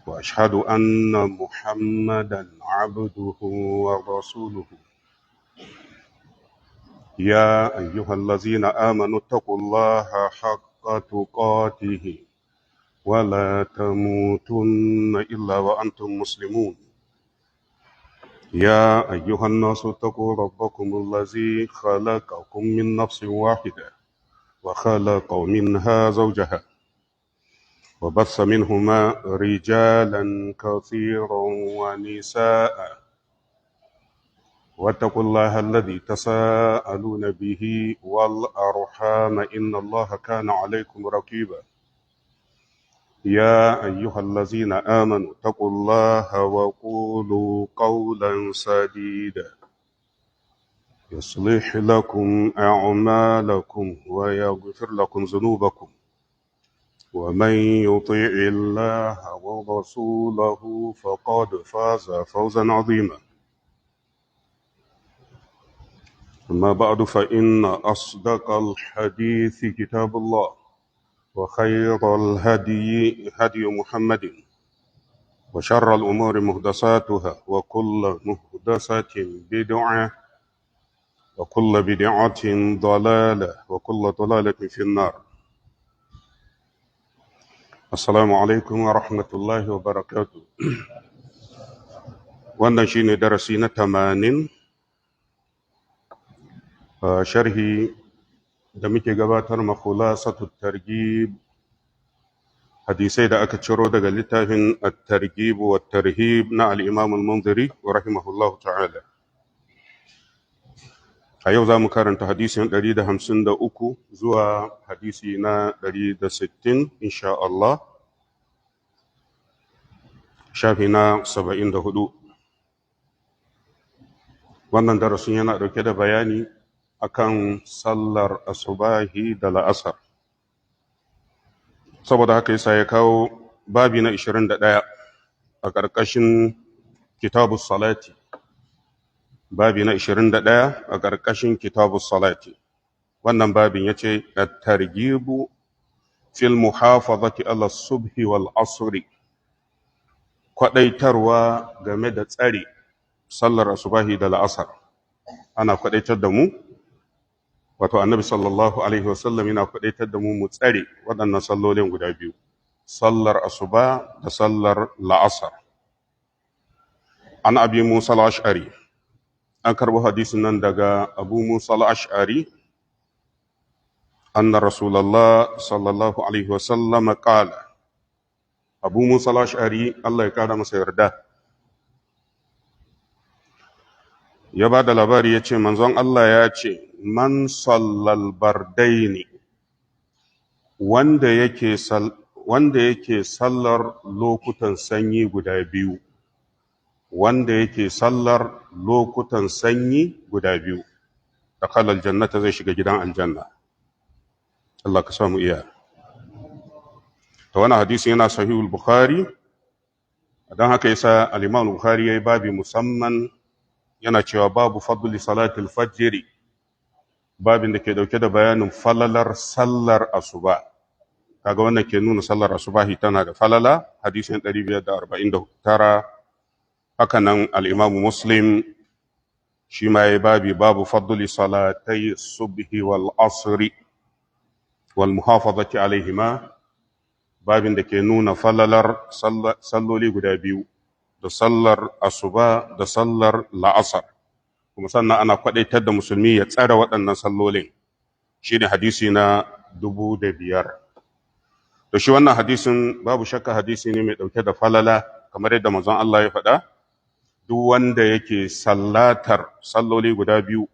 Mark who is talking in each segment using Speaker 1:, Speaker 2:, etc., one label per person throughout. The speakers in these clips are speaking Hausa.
Speaker 1: وأشهد أن محمدا عبده ورسوله. يا أيها الذين آمنوا اتقوا الله حق تقاته ولا تموتن إلا وأنتم مسلمون. يا أيها الناس اتقوا ربكم الذي خلقكم من نفس واحدة وخلق منها زوجها وبث منهما رجالا كثيرا ونساء، واتقوا الله الذي تساءلون به والأرحام إن الله كان عليكم رقيبا. يا أيها الذين آمنوا اتقوا الله وقولوا قولا سديدا يصلح لكم أعمالكم ويغفر لكم ذنوبكم، ومن يطيع الله ورسوله فقد فاز فوزا عظيما. أما بعد، فإن أصدق الحديث كتاب الله، وخير الهدي هدي محمد، وشر الأمور محدثاتها، وكل محدثة بدعة، وكل بدعة ضلالة، وكل ضلالة في النار. السلام عليكم ورحمة الله وبركاته. Wannan shine darasi na 80 sharhi da muke gabatar ma Khulasatu Targhib, hadisai da aka ciro daga littafin At-Targhib wa Tarhib na al-Imam al-Munziri rahimahullahu ta'ala. A yau za mu karanta hadisin 153 zuwa hadisi na 160 insha Allah, shafi na 74. Wannan darasin yana ɗauke da bayani akan sallar asubahi da la'asar. Saboda haka yasa ya kawo babi na 21 a ƙarƙashin Kitabus Salati. Babi na 21 a ƙarƙashin Kitabus Salati. Wannan babin ya ce, At-targhibu fil muhafazati ala subhi wal asri, kwadaitarwa game da tsare sallar asubahi da la'asar. Ana kwadaitar da mu, wato Annabi sallallahu alaihi wasallam yana kwadaitar da mu mu tsare waɗannan sallolin guda biyu, sallar asuba da sallar la'asar. An Abi Musa al-Ash'ari, an karɓi hadisin nan daga Abu Musa al-Ash'ari, anna Rasulullah sallallahu alaihi wasallam qala. Abu Musa al-Ash'ari, Allah ya kara masa yarda, ya ba da labari, ya ce manzon Allah ya ce, man sallal bardaini, wanda yake sallar lokutan sanyi guda biyu, wanda yake sallar lokutan sanyi guda biyu, dakhala aljannata, zai shiga gidan aljanna. Allah ka samu iya. To, wannan hadisin yana Sahihul Bukhari. Don haka yasa al-Imam Bukhari yayi babi musamman, yana cewa babu fadli salatil fajr, babin da ke dauke da bayanin falalar sallar asuba. Kaga wannan ke nuna sallar asubahi tana da falala, hadisin 549. Haka nan al-Imam Muslim shi ma yayi babi, babu fadli salatai subhi wal asri wal muhafazati alaihima, babin da ke nuna falalar salloli guda biyu, da sallar asuba da sallar la'asar, kuma sannan ana kwadaitar da musulmi ya tsara waɗannan sallolin, shine hadisi na 5000. To, shi wannan hadisin babu shakka hadisi ne mai ɗauke da falala, kamar yadda manzon Allah ya faɗa, duk wanda yake sallatar salloli guda biyu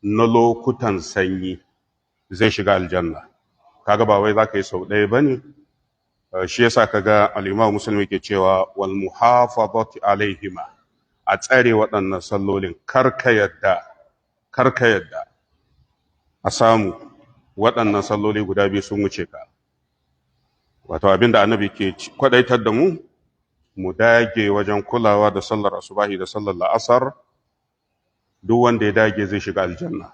Speaker 1: na lokutan sanyi zai shiga aljanna. Kaga ba wai zaka yi sau ɗaya bane. Shi yasa kaga al-Imam Muslim yake cewa wal muhafazati alaihima, a tsare waɗannan sallolin, karka yadda, karka yadda a samu waɗannan salloli guda biyu sun wuce ka. Wato abinda Annabi ke kwadaitar da mu, mu dage wajen kulawa da sallar asubahi da sallar la'asar. Duk wanda ya dage zai shiga aljanna.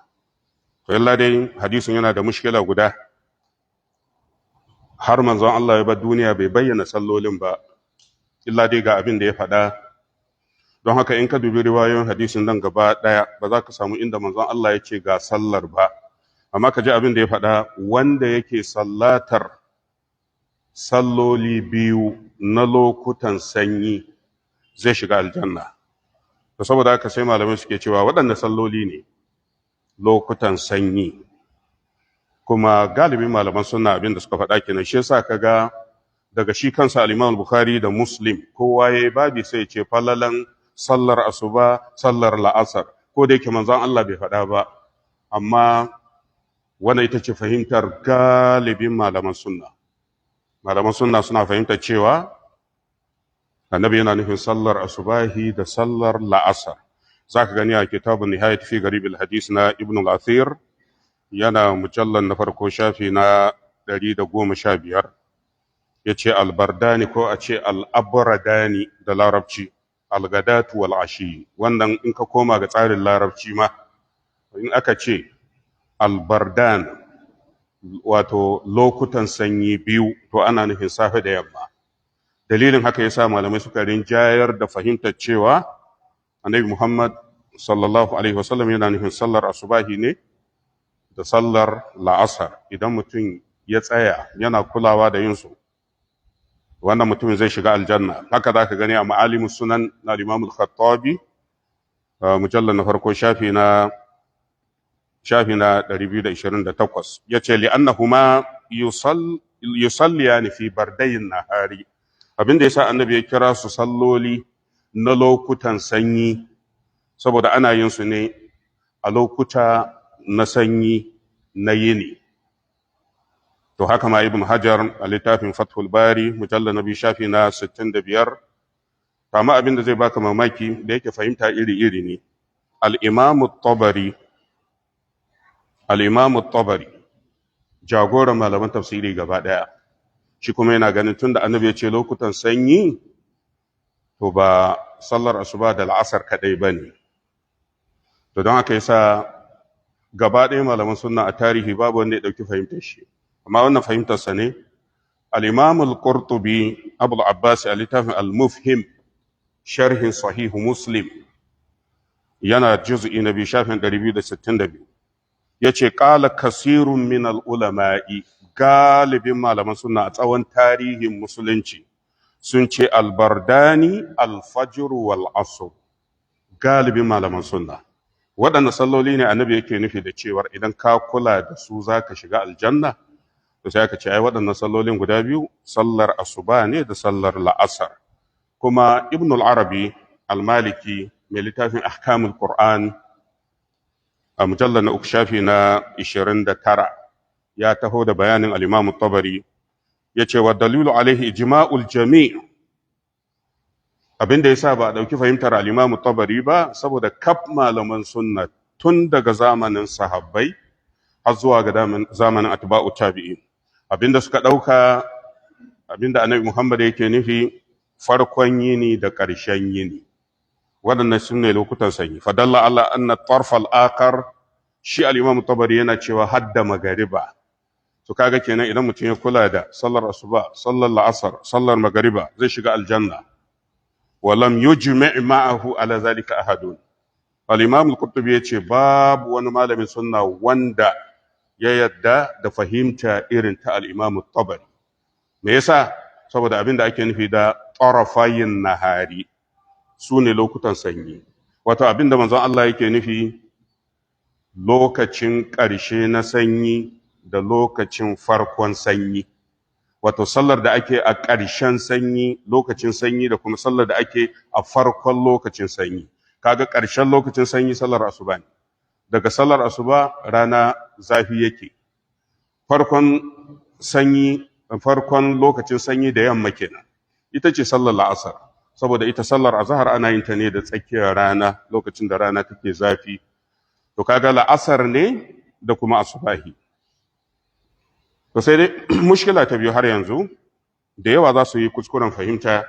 Speaker 1: To, yalla dai hadisin yana da mushkila guda: har manzon Allah ya bar duniya bai bayyana sallolin ba. Illa dai ga abin da ya faɗa. Don haka in ka dubi riwayoyin hadisin nan gaba ɗaya, ba za ka samu inda manzon Allah ya ce ga sallar ba. Amma ka ji abin da ya faɗa: wanda yake sallatar salloli biyu na lokutan sanyi zai shiga aljanna. To saboda haka sai malamai suke cewa waɗanne salloli ne lokutan sanyi? Kuma galibin malaman suna abin da suka faɗa kenan. Shi yasa kaga daga shi kansa al-Imam Bukhari da Muslim, kowa yayi babi sai ce falalan sallar asuba, sallar la'asar, ko da yake manzon Allah bai faɗa ba. Amma wannan ita ce fahimtar galibin malaman sunna. Malaman sunna suna fahimtar cewa annabi yana nufin sallar asubahi da sallar la'asar. Zaka gani a kitabun Nihayat fi Garib al-Hadis na Ibn al-Athir, yana mujallar na farko, shafi na 115, ya ce albardani, ko a ce al'abradani da larabci, algadatu wal ashi. Wannan in ka koma ga tsarin larabci ma, in aka ce albardan, wato lokutan sanyi biyu, to ana nufin safe da yamma. Dalilin haka yasa malamai suka rinjayar da fahimtar cewa Annabi Muhammad sallallahu alaihi wasallam yana nufin sallar asubahi ne da sallar la'asar. Idan mutum ya tsaya yana kulawa da yinsu, wannan mutumin zai shiga aljanna. Haka za ka gani a Ma'alimus Sunan na Imam Al-Khattabi, mujallar na farko, shafi na 228, yace li'annahuma yusalliyani fi bardayin nahari. Abinda yasa annabi ya kira su salloli na lokutan sanyi, saboda ana yin su ne a lokuta na sanyi na yini. To haka ma Ibn Hajar a littafin Fathul Bari, mujallar na biyu, shafi na 65. Kama abin da zai baka mamaki, da yake fahimta iri-iri ne, al-Imam Tabari, jagoran malaman tafsiri gaba daya, shi kuma yana ganin tunda annabi ya ce lokutan sanyi, to ba sallar asuba da la'asar kadai bane. To don haka yasa gaba ɗaya malaman sunna a tarihi babu wanda ya ɗauki fahimtar shi, amma wannan fahimtarsa ne. Al-Imam Al-Qurtubi, Abu Abbas, a littafin Al-Mufhim, sharhin Sahih Muslim, yana juz'i na biyu, shafin 262, yace qala kasirun min al-ulama'i, galibin malaman sunna a tsawon tarihin musulunci sun ce albardani al-fajr wal asr. Galibin malaman sunna, waɗanne salloli ne annabi yake nufi da cewar idan ka kula da su za ka shiga aljanna? To sai aka ce ai waɗannan sallolin guda biyu sallar asuba ne da sallar la'asar. Kuma Ibn al-Arabi al-Maliki, mai littafin Ahkamul Qur'an, a mujallar na uku, shafi na 29, ya taho da bayanin al-Imam Tabari, ya ce wa dalilu alaihi ijma'ul jami'. Abin da yasa ba a ɗauki fahimtar al-Imam Tabari ba, saboda kaf malaman sunna tun daga zamanin sahabbai har zuwa ga zamanin atba'u tabi'in, abinda suka ɗauka, abinda Annabi Muhammad yake nufi, farkon yini da ƙarshen yini, waɗannan sun ne lokutan sanyi. Fadalla ala anna tarf al-akhar. Shi al-Imam Tabari yana cewa hadda magariba. To kaga kenan idan mutum ya kula da sallar asuba, sallar la'asar, sallar magariba, zai shiga aljanna. Walam yujmi' ma'ahu ala zalika ahadun. Al-Imam Al-Qurtubi yace babu wani malamin sunna wanda ya yadda da fahimta irin ta al-Imam Tabari. Me yasa? Saboda abin da ake nufi da tarafayin nahari su ne lokutan sanyi, wato abin da manzon Allah yake nufi, lokacin ƙarshe na sanyi da lokacin farkon sanyi, wato sallar da ake a ƙarshen sanyi, lokacin sanyi, da kuma sallar da ake a farkon lokacin sanyi. Kaga ƙarshen lokacin sanyi sallar asuba ne. Daga sallar asuba rana zafi yake. Farkon sanyi, farkon lokacin sanyi da yamma kenan, ita ce sallar la'asar. Saboda ita sallar azhar ana yin ta ne da tsakiyar rana, lokacin da rana take zafi. To kaga la'asar ne da kuma asubahi. To sai dai mushkila ta biyu, har yanzu da yawa za su yi kuskuren fahimta,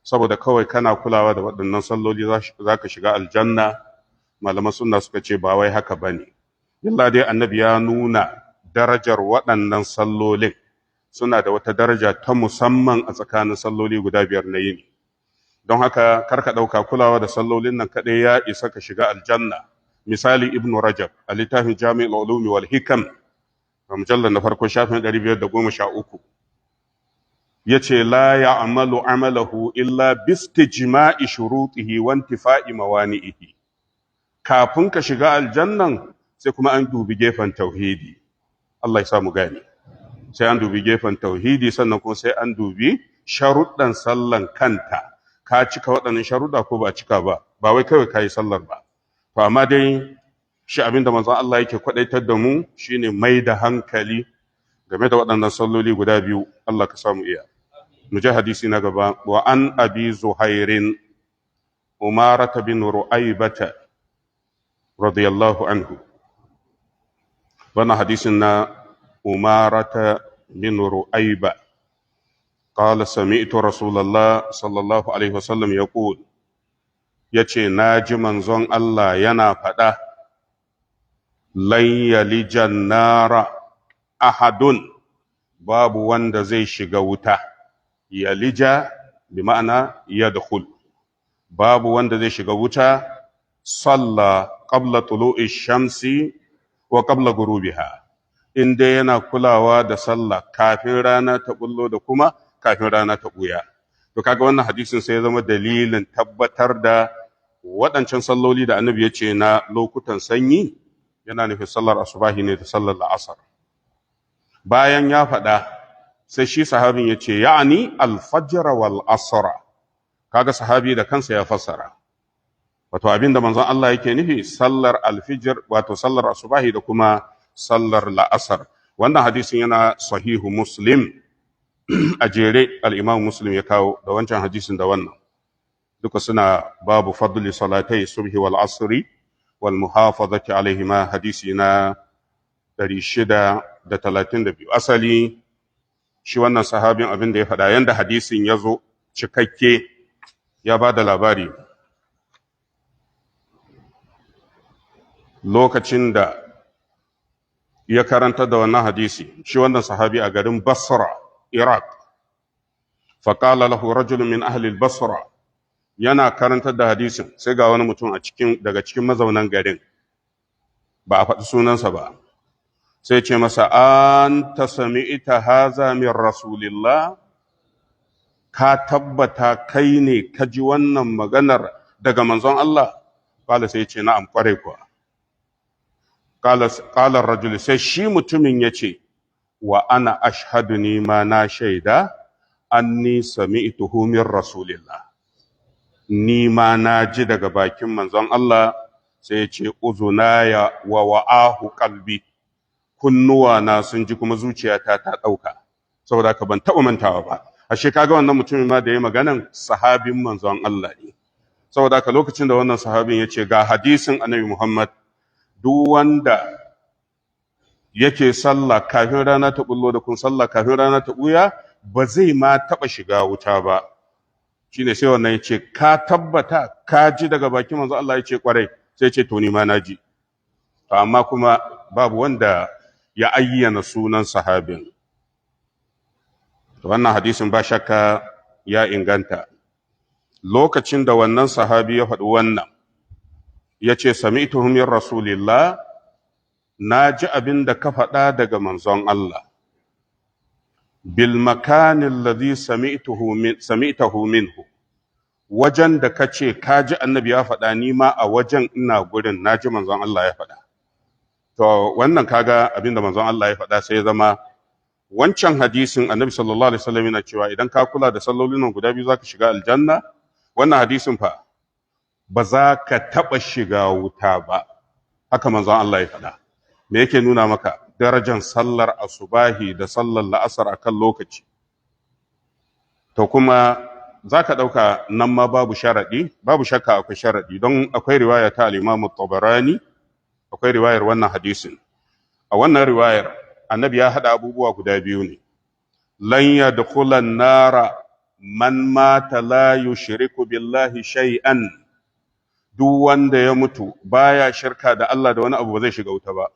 Speaker 1: saboda kawai kana kulawa da waɗannan salloli za ka shiga aljanna. Malaman sunna suka ce ba wai haka ba ne. Illa dai annabi ya nuna darajar waɗannan sallolin, suna da wata daraja ta musamman a tsakanin salloli guda biyar na yini. Don haka karka ɗauka kulawa da sallolin nan kaɗai ya isa ka shiga aljanna. Misali, Ibnu Rajab a littafin Jami'ul Ulumi wal Hikam, a mujallar na farko, shafin 513, yace: la ya'malu amalahu illa bistijma'i shurutihi wa intifa'i mawani'ihi. Kafin ka shiga aljannan, sai kuma an dubi gefen tauhidi. Allah ya samu gani. Sai an dubi gefen tauhidi, sannan kuma sai an dubi sharuɗan sallan kanta. Ka cika waɗannan sharuɗa ko ba cika ba? Ba wai kawai ka yi sallar ba. To amma dai shi abin da manzon Allah yake kwadaitar da mu shine mai da hankali game da waɗannan salloli guda biyu. Allah ka samu iya. Mu je hadisi na gaba. Wa an Abi Zuhairin Umarata bin Ru'aibata radiyallahu anhu. Wannan hadisin na Umarata bin Ru'aiba: قال سمعت رسول الله صلى الله عليه وسلم يقول، yace na ji manzon Allah yana faɗa: lan yalijan nara ahadun, babu wanda zai shiga wuta. Yalija bi ma'ana yadkhul. Babu wanda zai shiga wuta salla qabla tulu'i shamsi wa qabla gurubiha, in dai yana kulawa da sallah kafin rana ta bullo da kuma kafin rana ta buya. To kaga wannan hadisin sai ya zama dalilin tabbatar da waɗancan salloli da Annabi ya ce na lokutan sanyi, yana nufin sallar asubahi ne da sallar la'asar. Bayan ya faɗa, sai shi sahabin ya ce: ya'ani alfajr wal asra. Kaga sahabi da kansa ya fassara, wato abinda manzon Allah yake nufi sallar alfijir, wato sallar asubahi da kuma sallar la'asar. Wannan hadisin yana Sahihu Muslim. A jere al-Imam Muslim ya kawo da wancan hadisin da wannan, duka suna babu fadli salatai subhi wal asri wal muhafazati alaihima, hadisi na 632. Asali shi wannan sahabin abin da ya faɗa, yanda hadisin ya zo cikakke, ya ba da labari lokacin da ya karanta da wannan hadisi shi wannan sahabi a garin Basra, Iraq. Faƙala lahu rajulun min ahli Basra, yana karantar da hadisin sai ga wani mutum a cikin daga cikin mazaunan garin, ba a faɗi sunansa ba, sai ce masa: an ta sami'ita haza min rasulillah? Ka tabbata kai ne ka ji wannan maganar daga manzon Allah? Kala, sai ce: na'am, kwarai kuwa. Kala rajul, sai shi mutumin ya ce: wa ana ashhadu, ni ma na shaida, anni sami'tuhu min rasulillah, ni ma na ji daga bakin manzon Allah. Sai ya ce: uzunaya wa wa'ahu qalbi, kunnuwa na sun ji kuma zuciyata ta ɗauka, saboda ka ban taɓa mantawa ba. Ashe kaga wannan mutumin ma da ya maganan sahabin manzon Allah ne. Saboda haka lokacin da wannan sahabin ya ce ga hadisin Annabi Muhammad, duk wanda yake sallah kafin rana ta bullo da kun sallah kafin rana ta buya, ba zai ma taɓa shiga wuta ba, shine sai wannan ya ce: ka tabbata ka ji daga bakin manzon Allah? Ya ce: kwarai. Sai ce: to ni ma na ji. To amma kuma babu wanda ya ayyana sunan sahabin. To wannan hadisin ba shakka ya inganta. Lokacin da wannan sahabi ya faɗi wannan, ya ce: sami'tuhu min rasulillah, na ji abin da ka faɗa daga manzon Allah, bil makanin alladhi sami'tahu minhu, wajen da ka ce ka ji Annabi ya faɗa, ni ma a wajen ina gurin, na ji manzon Allah ya faɗa. To wannan kaga abin da manzon Allah ya faɗa sai ya zama wancan hadisin Annabi sallallahu alaihi wasallam yana cewa idan ka kula da sallolin nan guda biyu zaka shiga aljanna. Wannan hadisin fa, ba za ka taɓa shiga wuta ba, haka manzon Allah ya faɗa. Me yake nuna maka? Darajar sallar asubahi da sallar la'asar akan lokaci. To kuma za ka ɗauka nan ma babu sharaɗi. Babu shakka akwai sharaɗi, don akwai riwaya ta al-Imam Tabarani, akwai riwayar wannan hadisin. A wannan riwayar Annabi ya haɗa abubuwa guda biyu ne: lan yadkhulan nara man mata la yushriku billahi shay'an. Duk wanda ya mutu baya shirka da Allah da wani abu, ba zai shiga wuta ba.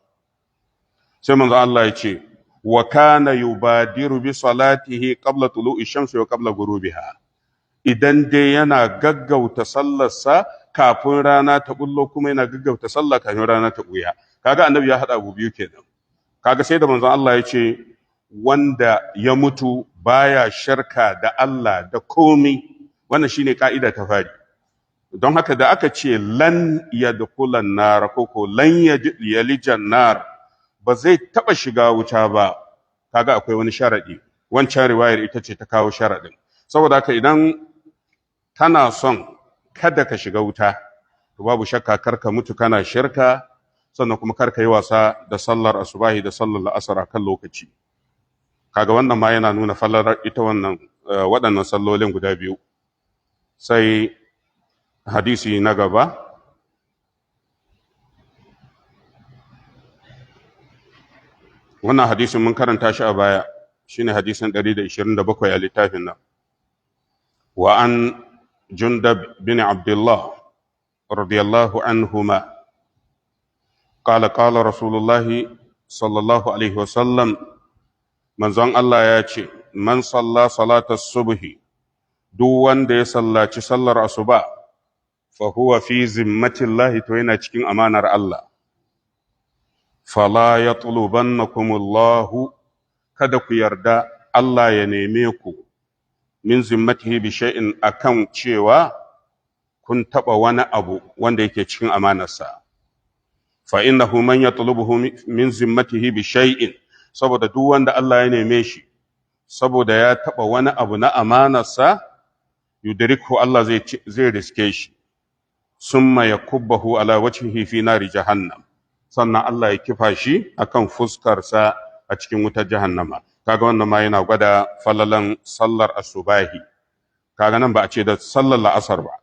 Speaker 1: Sai manzo Allah ya ce: wa kana yubadiru bi salatihi qabla tulu'i shamsi wa qabla ghurubiha. Idan dai yana gaggauta sallarsa kafin rana ta bullo, kuma yana gaggauta sallah kafin rana ta buya. Kaga annabi ya hada abu biyu kenan. Kaga sai da manzon Allah ya ce wanda ya mutu baya shirka da Allah da komai, wannan shine ka'ida ta fari. Don haka da aka ce lan yadkhulan nar, ko ko lan yalijan nar, ba zai taba shiga wuta ba, kaga akwai wani sharadi. Wancan riwayar ita ce ta kawo sharadin. Saboda haka idan kana son kada ka shiga wuta, to babu shakka kar ka mutu kana shirka, sannan kuma kar ka yi wasa da sallar asubahi da sallar la'asar akan lokaci. Kaga wannan ma yana nuna fallalar ita wannan waɗannan sallolin guda biyu. Sai hadisi na gaba. Wannan hadisin mun karanta shi a baya, shine hadisin 127 a littafin nan. Wa an Jundab bin Abdullah radiyallahu anhuma qala qala Rasulullahi sallallahu alaihi wasallam, manzon Allah ya ce, man salla salatar subhi, duk wanda ya sallaci sallar asuba, fa huwa fi zimmatillahi, to yana cikin amanar Allah. Fala yatlubannakumullahu, kada ku yarda Allah ya neme ku, min zimmatihi bi shay'in, akan cewa kun taba wani abu wanda yake cikin amanarsa. Fa innahu man yatlubuhu min zimmatihi bi shay'in, saboda duk wanda Allah ya neme shi saboda ya taba wani abu na amanarsa, yudrikhu, Allah zai riske shi, summa yakubbahu ala wajhihi fi nari jahannam, sannan Allah ya kifa shi akan fuskarsa a cikin wutar jahannama. Kaga wannan ma yana gwada falalan sallar asubahi. Kaga nan ba a ce da sallar la'asar ba,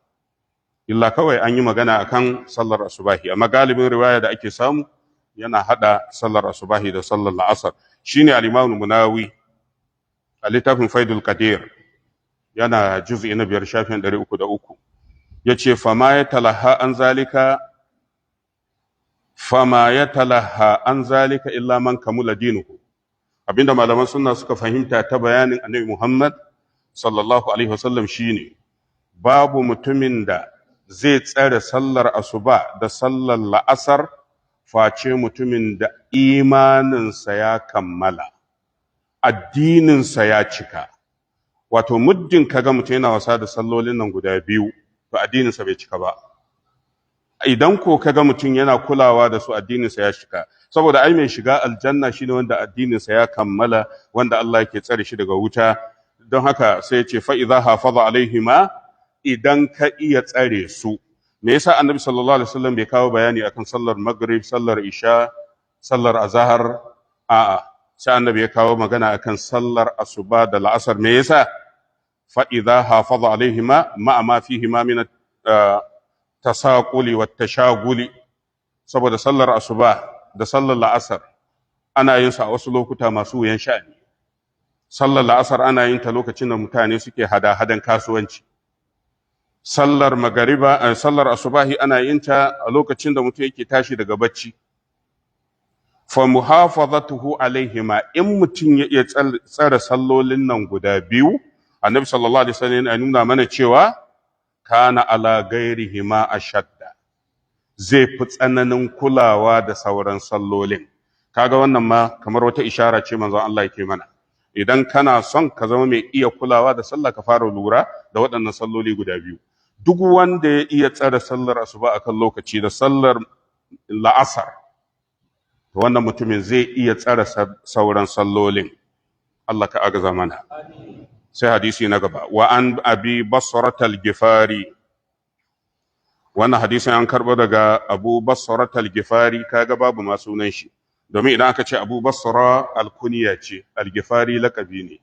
Speaker 1: illa kawai an yi magana akan sallar asubahi, amma galibin riwaya da ake samu yana hada sallar asubahi da sallar la'asar. Shine al-Imam Munawi a littafin Faidul Qadir, yana juz'i na 5 shafin 303, yace fama ya talaha an zalika, fama ya talaha an zalika illa man kamula dinuhu. Abinda malaman sunna suka fahimta ta bayanin Annabi Muhammad sallallahu alaihi wasallam shine babu mutumin da zai tsare sallar asuba da sallar la'asar face mutumin da imaninsa ya kammala, addininsa ya cika. Wato muddin kaga mutum yana wasa da sallolin nan guda biyu, to addininsa bai cika ba. Idan ko kaga mutum yana kulawa da su, addininsa ya cika. Saboda ai mai shiga aljanna shine wanda addininsa ya kammala, wanda Allah yake tsare shi daga wuta. Don haka sai ya ce fa idza hafaza alaihima, idan ka iya tsare su. Me yasa Annabi sallallahu alaihi wasallam bai kawo bayani akan sallar maghrib, sallar isha, sallar azhar? A'a, sai Annabi ya kawo magana akan sallar asuba da la'asar. Me yasa? Fa idza hafaza alaihima ma'a ma fihima min tasaquli wat tashaguli. Saboda sallar asuba da sallar la'asar ana yin su a wasu lokuta masu wuyan sha'ani. Sallar la'asar ana yin ta lokacin da mutane suke hada-hadan kasuwanci. Sallar magariba, sallar asubahi ana yin ta a lokacin da mutum yake tashi daga bacci. Fa muhafazatuhu alaihima, in mutum ya iya tsare sallolin nan guda biyu, Annabi sallallahu alaihi wasallam ya nuna mana cewa kana ala gairihima ashadda, zai fi tsananin kulawa da sauran sallolin. Kaga wannan ma kamar wata ishara ce manzon Allah yake mana. Idan kana son ka zama mai iya kulawa da sallah, ka fara lura da waɗannan salloli guda biyu. Duk wanda ya iya tsare sallar asuba akan lokaci da sallar la'asar, to wannan mutumin zai iya tsare sauran sallolin. Allah ka agaza mana. Sai hadisi na gaba, wa an Abi Basrat al-Gifari. Wannan hadisin an karbo daga Abu Basrat al-Gifari. Kaga babu ma sunan shi, domin idan aka ce Abu Basra al-kunya ce, al-Gifari lakabi ne,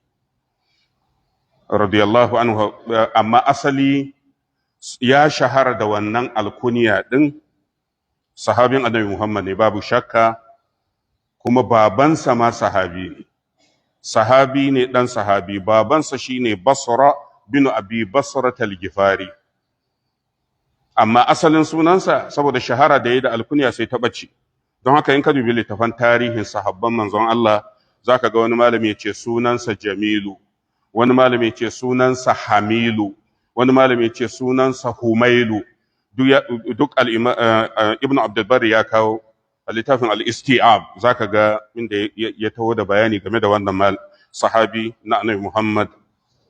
Speaker 1: radiyallahu anhu. Amma asali ya shahara da wannan alkuniya din. Sahabin Annabi Muhammad ne babu shakka, kuma babansa ma sahabi ne. Sahabi ne dan sahabi. Babansa shine Basra bin Abi Basra al-Gifari, amma asalin sunansa saboda shahara da yayi da alkunya sai ta bace. Don haka in ka dubi littafan tarihin sahabban manzon Allah, zaka ga wani malami ya ce sunansa Jamilu, wani malami ya ce sunansa Hamilu, Wani malami ya ce sunansa Humailu. Duk Ibn Abdul Barri ya kawo a littafin al-Isti'ab, zaka ga inda ya taho da bayani game da wannan mal sahabi na Annabi Muhammad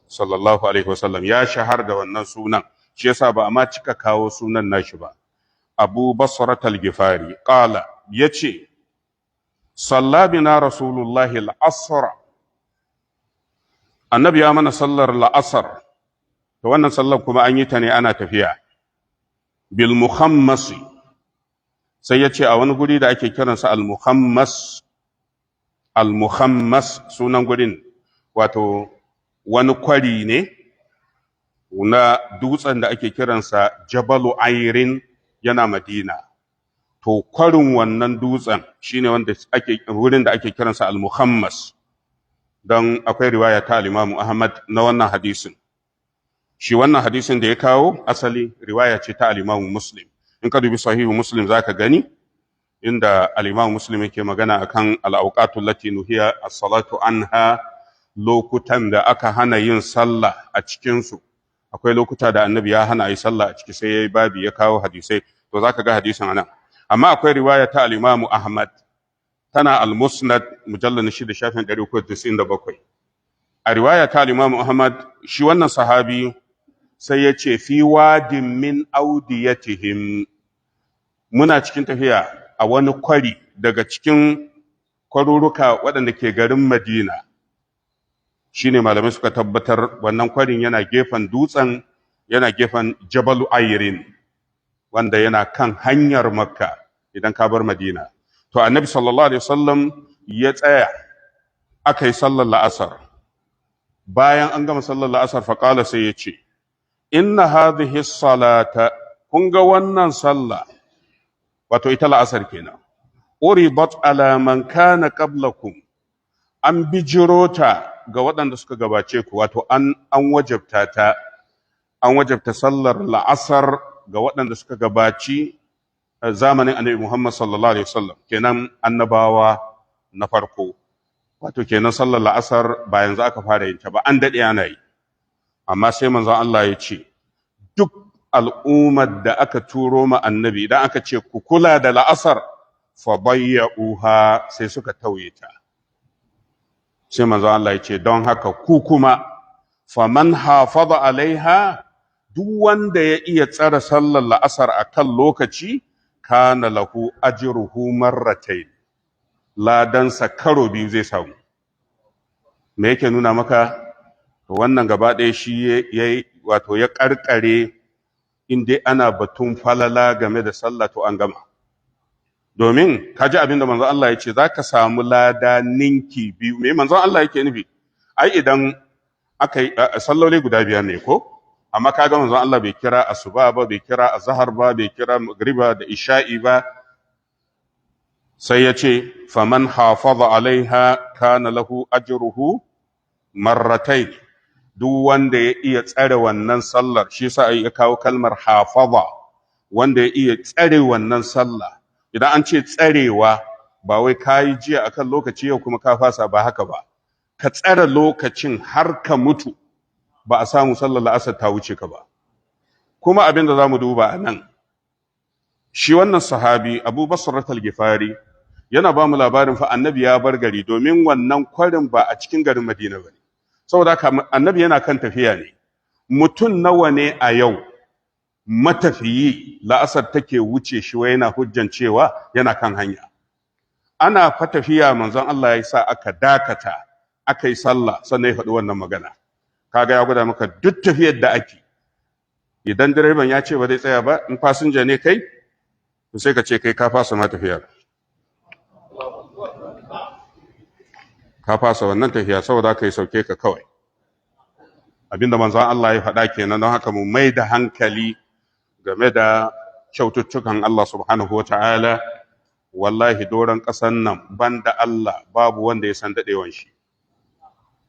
Speaker 1: sallallahu alaihi wasallam. Ya shahar da wannan sunan, shi yasa ba a ma cika kawo sunan nashi ba. Abu Basrat al-Gifari qala, yace salla bina Rasulullahi al-asr, Annabi ya mana sallar la'asar. To wannan sallar kuma an yi ta ne ana tafiya bil muhammasi. Sai ya ce a wani guri da ake kiransa al-muhammas. Al-muhammas sunan gurin, wato wani kwari ne na dutsen da ake kiransa Jabalu Airin, yana Madina. To kwarin wannan dutsen shine wanda ake wurin da ake kiransa al-muhammas, don akwai riwaya ta al-Imam Ahmad na wannan hadisin. Shi wannan hadisin da ya kawo asali riwaya ce ta al-Imam Muslim. In ka dubi Sahihu Muslim, zaka gani inda al-Imam Muslim yake magana akan al-awqatul lati nuhiya as-salatu anha, lokutan da aka hana yin sallah a cikin su. Akwai lokuta da Annabi ya hana yi sallah a ciki, sai yayi babi ya kawo hadisai. To zaka ga hadisin anan. Amma akwai riwaya ta al-Imam Ahmad, tana al-Musnad, mujallal na 6, shafin 397. A riwaya ta al-Imam Ahmad, shi wannan sahabi sai ya ce fi wadin min audiyatihim, muna cikin tafiya a wani kwari daga cikin kwaruruka waɗanda ke garin Madina. Shine malamai suka tabbatar wannan kwarin yana gefen dutsen, yana gefen Jabalu Ayrin, wanda yana kan hanyar Makka idan ka bar Madina. To Annabi sallallahu alaihi wasallam ya tsaya, aka yi sallar la'asar. Bayan an gama sallar la'asar, faƙala, sai ya ce inna hadhihi salata, kun ga wannan sallah, wato ita la'asar kenan, uridat ala man kana qablakum, an bijiro ta ga waɗanda suka gabace ku, wato an wajabta ta, an wajabta sallar la'asar ga waɗanda suka gabaci zamanin Annabi Muhammad sallallahu alaihi wasallam, kenan annabawa na farko. Wato kenan sallar la'asar ba yanzu aka fara yin ta ba, an daɗe ana yi. Amma sai manzon Allah ya ce duk al'ummar da aka turo ma Annabi, idan aka ce ku kula da la'asar, fa bayya'uha, sai suka tauye ta. Sai manzon Allah ya ce don haka ku kuma, faman hafaza alaiha, duk wanda ya iya tsara sallar la'asar a kan lokaci, kana lahu ajruhu marratayn, ladansa karo biyu zai samu. Me yake nuna maka? To wannan gaba ɗaya shi ya wato ya ƙarƙare, in dai ana batun falala game da sallah, to an gama. Domin ka ji abin da manzon Allah ya ce, za ka samu lada ninki biyu. Me manzon Allah yake nufi? Ai idan aka yi salloli guda biyar ne ko? Amma kaga manzon Allah bai kira asuba ba, bai kira azhar ba, bai kira magriba da isha'i ba. Sai ya ce faman hafaza alaiha kana lahu ajruhu marratayn, duk wanda ya iya tsare wannan sallar, shi yasa ya kawo kalmar hafaza, wanda ya iya tsare wannan sallah. Idan an ce tsarewa, ba wai kayi jiya akan lokaci, yau kuma ka fasa ba, haka ba. Ka tsare lokacin har ka mutu ba a samu sallar la'asar ta wuce ka ba. Kuma abin da za mu duba a nan, shi wannan sahabi Abu Basrat al-Gifari yana ba mu labarin fa Annabi ya bar gari, domin wannan kwarin ba a cikin garin Madina ba ne. Saboda haka Annabi yana kan tafiya ne. Mutum nawa ne a yau matafiyi la'asar take wuce shi, wai yana hujjan cewa yana kan hanya? Ana fa tafiya, manzon Allah ya sa aka dakata, aka yi sallah, sannan ya faɗi wannan magana. Kaga ya gwada maka duk tafiyar da ake, idan direban ya ce ba zai tsaya ba, in fasinja ne kai, to sai ka ce kai ka fasa ma tafiyar, ka fasa wannan tafiya, saboda ka yi sauke ka kawai. Abinda manzon Allah ya faɗa kenan. Don haka mu mai da hankali game da kyaututtukan Allah subhanahu wa ta'ala. Wallahi doron ƙasan nan, banda Allah babu wanda ya san daɗewan shi.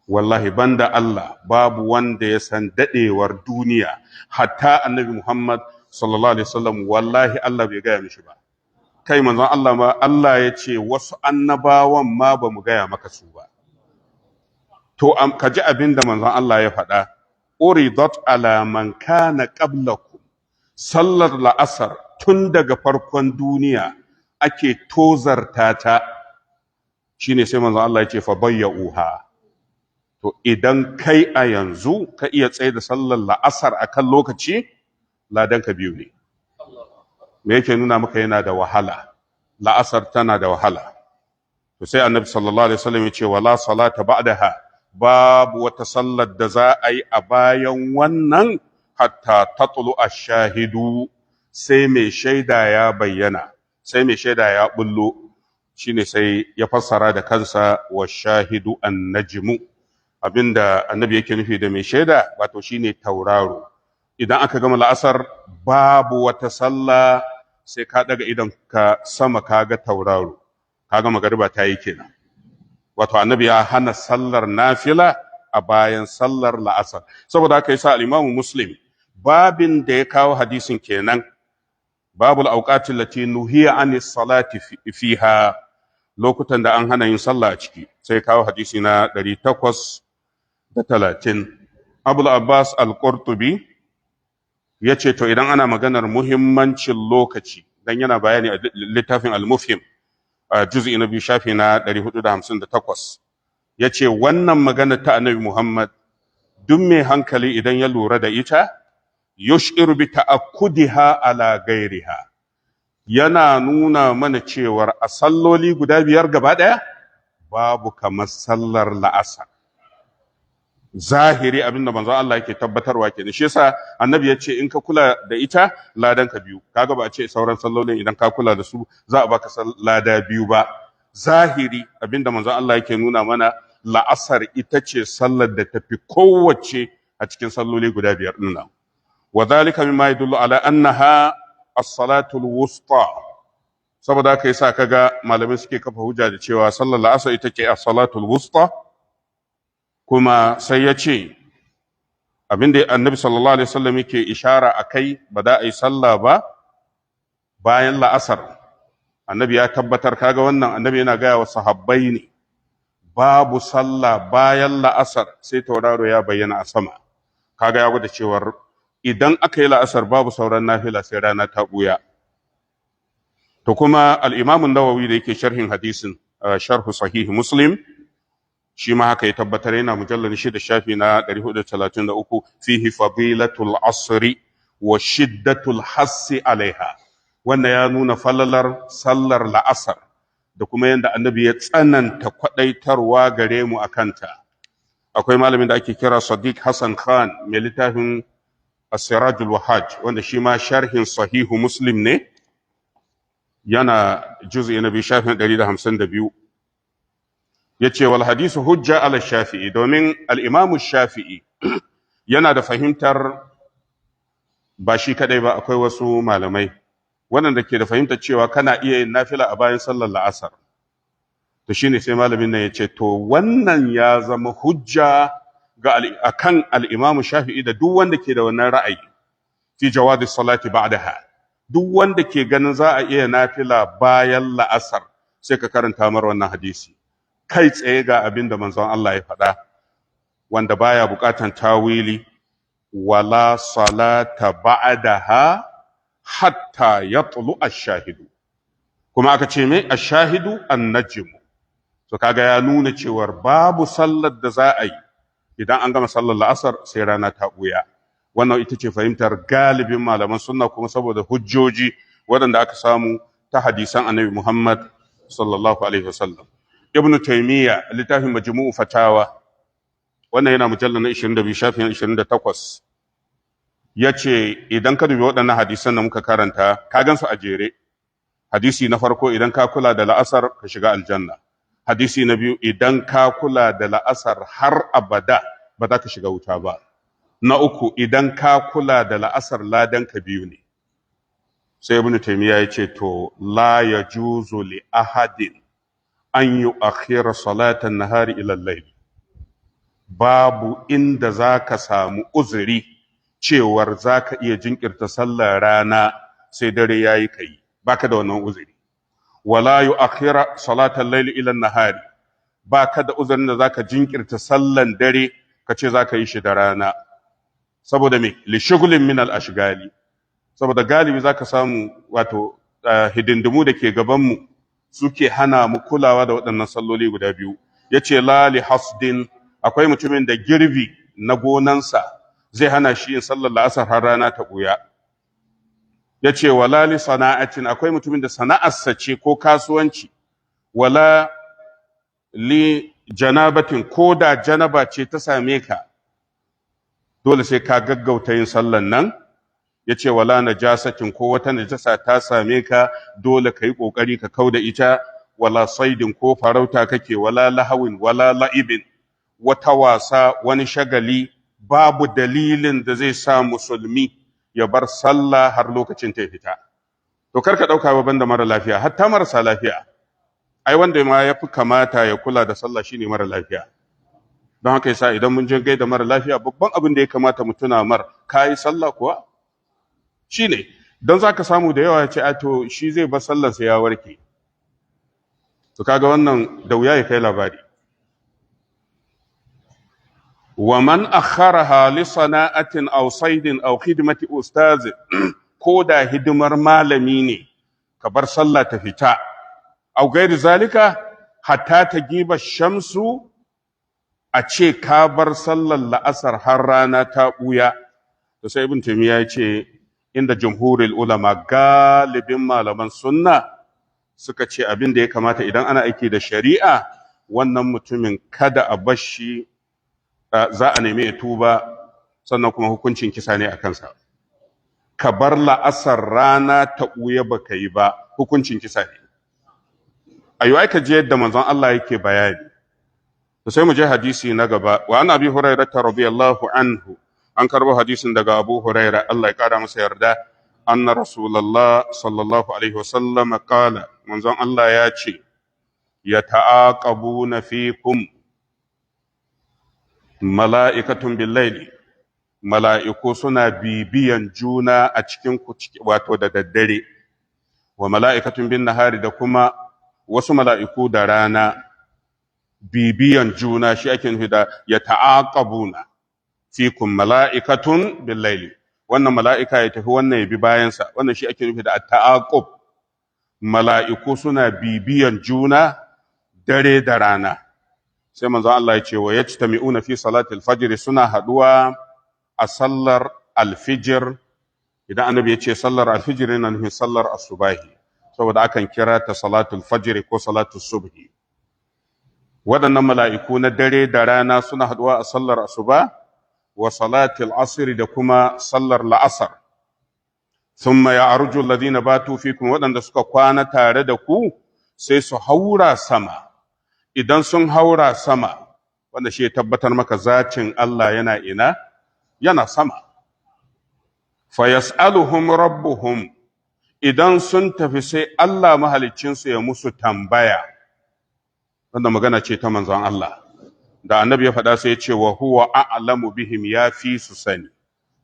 Speaker 1: Wallahi banda Allah babu wanda ya san daɗewar duniya, hatta Annabi Muhammad sallallahu alaihi wasallam, wallahi Allah bai gaya mishi ba. Kai, manzon Allah ma Allah ya ce wasu annabawan ma ba mu gaya maka su ba. To ka ji abin da manzon Allah ya faɗa. Uridat ala man kana qablakum. Sallar la'asar tun daga farkon duniya ake tozarta ta, shine sai manzon Allah ya ce fa bayyauha. To idan kai a yanzu ka iya tsaye da sallar la'asar akan lokaci, ladan ka biyu ne. Me yake nuna maka? Yana da wahala, la'asar tana da wahala. To sai Annabi sallallahu alaihi wasallam ya ce wala salata ba'daha, babu wata sallar da za a yi a bayan wannan, hatta tatlu ash-shahidu, sai mai shaida ya bayyana, sai mai shaida ya bullo. Shine sai ya fassara da kansa, wa shahidu an-najmu. Abinda Annabi yake nufi da mai shaida, wato shine tauraro. Idan aka gama la'asar, babu wata sallah sai ka daga idan ka sama ka ga tauraro, ka ga magariba ta yi kenan. Wato Annabi ya hana sallar nafila a bayan sallar la'asar. Saboda haka yasa al-Imam Muslim babin da ya kawo hadisin kenan, babul awqati allati nuhiya anis salati fiha, lokutan da an hana yin sallah a ciki, sai kawo hadisi na 830. Abul Abbas al-Qurtubi ya ce to idan ana maganar muhimmancin lokaci, dan yana bayani a littafin al-Mufhim a juz'i na 2, shafi na 458, ya ce wannan magana ta Annabi Muhammad, duk mai hankali idan ya lura da ita, yushiru bi ta'akkudiha ala gairiha, yana nuna mana cewar a salloli guda biyar gaba ɗaya babu kamar sallar la'asar. Zahiri abinda manzon Allah yake tabbatarwa kenan. Shi yasa Annabi ya ce in ka kula da ita, ladan ka biyu. Kaga ba a ce sauran sallolin idan ka kula da su za a baka lada biyu ba. Zahiri abinda manzon Allah yake nuna mana, la'asar ita ce sallar da tafi kowace a cikin salloli guda biyar din nan. Wa dhalika mimma yadullu ala annaha as-salatu al-wusta. Saboda haka yasa kaga malamai suke kafa hujja da cewa sallar la'asar ita ce as-salatu al-wusta. Kuma sai ya ce abinda Annabi sallallahu alaihi wasallam yake ishara a kai, ba za a yi sallah ba bayan la'asar. Annabi ya tabbatar. Kaga wannan Annabi yana gaya wa sahabbai ne, babu sallah bayan la'asar sai tauraro ya bayyana a sama. Kaga ya gwada cewar idan aka yi la'asar, babu sauran nafila sai rana ta buya. To kuma al-Imam an-Nawawi da yake sharhin hadisin, Sharhu Sahih Muslim, shi ma haka ya tabbatar, yana mujallal 6, shafi na 433: fihi fadilatul asri wa shiddatul hassi alaiha. Wannan ya nuna falalar sallar la'asar da kuma yadda Annabi ya tsananta kwadaitarwa gare mu akanta. Akwai malamin da ake kira Sadiq Hassan Khan, mai littafin As-Sirajul Wahaj, wanda shi ma sharhin Sahihu Muslim ne, yana juz'i na 2, shafin 152, yace wal hadisu hujja ala Shafi'i, domin al-Imam Shafi'i yana da fahimtar, ba shi kadai ba, akwai wasu malamai waɗanda ke da fahimtar cewa kana iya yin nafila a bayan sallar la'asar. To shine sai malamin nan yace to wannan ya zama hujja ga akan al-Imam Shafi'i da duk wanda ke da wannan ra'ayi fi jawazi salati ba'daha. Duk wanda ke ganin za a iya nafila bayan la'asar, sai ka karanta mar wannan hadisi kai tsaye, ga abin da manzon Allah ya faɗa wanda baya buƙatan tawili: wala salata ba'daha hatta yatlu ash-shahidu. Kuma aka ce me? Ash-shahidu an-najm. To kaga ya nuna cewar babu sallar da za a yi idan an gama sallar la'asar sai rana ta buya. Wannan ita ce fahimtar galibin malaman sunna, kuma saboda hujjoji waɗanda aka samu ta hadisan Annabi Muhammad sallallahu alaihi wasallam. Ibnu Taymiya, littafin Majmu'u Fatawa, wannan yana mujallal na 22, shafin 28, yace idan ka dubi waɗannan hadisan da muka karanta, ka gansu a jere: hadisi na farko, idan ka kula da la'asar ka shiga aljanna; hadisi na biyu, idan ka kula da la'asar har abada ba za ka shiga wuta ba; na uku, idan ka kula da la'asar ladan ka biyu ne. Sai Ibnu Taymiya ya ce to la yajuzu li ahadin an yu'akhkhira salatan nahari ila al-layl. Babu inda za ka samu uzuri cewar za ka iya jinkirta sallar rana sai dare yayi kai, baka da wannan uzuri. Wala yu'akhkhira salatan layli ila nahari, baka da uzurin da zaka jinkirta sallan dare ka ce zaka yi shi da rana. Saboda me? Li shughlin min al ashgali. Saboda galibi zaka samu wato hidindimu da ke gaban mu suke hana mu kulawa da waɗannan salloli guda biyu. Yace la li hasdin, akwai mutumin da girbi na gonansa zai hana shi yin sallar la'asar har rana ta ɓuya. Yace wala li sana'atin, akwai mutumin da sana'arsa ce ko kasuwanci, wala li janabatin, ko da janaba ce ta same ka, dole sai ka gaggauta yin sallan nan. Yace wala najasatin, ko wata najasa ta same ka, dole ka yi ƙoƙari ka kauda ita, wala saidin, ko farauta kake, wala lahawin, wala la'ibin, wata wasa, wani shagali, babu dalilin da zai sa musulmi ya bar sallah har lokacin ta fita. To karka ɗauka ba banda mara lafiya, hatta marasa lafiya. Ai wanda ma ya fi kamata ya kula da sallah shine mara lafiya. Don haka yasa idan mun je gaida mara lafiya, babban abin da ya kamata mu tuna mar, kayi sallah kuwa? Shine. Don zaka samu da yawa ya ce, a to shi zai bar sallar sai ya warke. To kaga wannan da wuya ya kai labari. Wa man akharaha li sana'atin aw saydin aw khidmati ustaz, ko da hidimar malami ne, ka bar sallah ta fita. Aw gairi zalika hatta ta giba shamsu, a ce ka bar sallar la'asar har rana ta ɓuya. To sai Ibn Taymiya ya ce inda jumhurul ulama, galibin malaman sunna suka ce abin da ya kamata idan ana aiki da shari'a, wannan mutumin kada a bar shi, za a nemi ya tuba, sannan kuma hukuncin kisa ne a kansa. Ka bar la'asar rana ta ɓuya baka yi ba, hukuncin kisa ne. Ayo ai ka je yadda manzon Allah yake bayani. To sai mu je hadisi na gaba. Wa an Abi Hurairah radiyallahu anhu, an karbo hadisin daga Abu Hurairah, Allah ya kara masa yarda, anna Rasulullah sallallahu alaihi wasallam qala, manzon Allah ya ce, yata'aqabuna fikum mala'ikatun bil-laili, mala'iku suna bibiyan juna a cikin ku wato da daddare, wa mala'ikatun bin nahari, da kuma wasu mala'iku da rana, bibiyan juna shi ake nufi da ya ta'aqabuna fikum mala'ikatun bil laili. Wannan mala'ika ya tafi, wannan ya bi bayansa, wannan shi ake nufi da ta'aqub. Mala'iku suna bibiyan juna dare da rana. Sai manzon Allah ya ce wa yajtami'una fi salati al-fajr, suna haduwa a sallar al-fijr. Idan annabi ya ce sallar al-fijr, yana nufin sallar asubahi, saboda akan kira ta salatul fajr ko salatul subhi. Waɗannan mala'iku na dare da rana suna haɗuwa a sallar asuba wa salatul asr da kuma sallar la'asar. Thumma ya'ruju alladhina batu fikum, waɗanda suka kwana tare da ku sai su haura sama. Idan sun haura sama, wanda shi ya tabbatar maka zacin Allah yana ina? Yana sama. Fa yas'aluhum rabbuhum, idan sun tafi sai Allah mahaliccinsu ya musu tambaya. Wanda magana ce ta manzon Allah da annabi ya faɗa, sai ya ce wa huwa a'lamu bihim, ya fi su sani,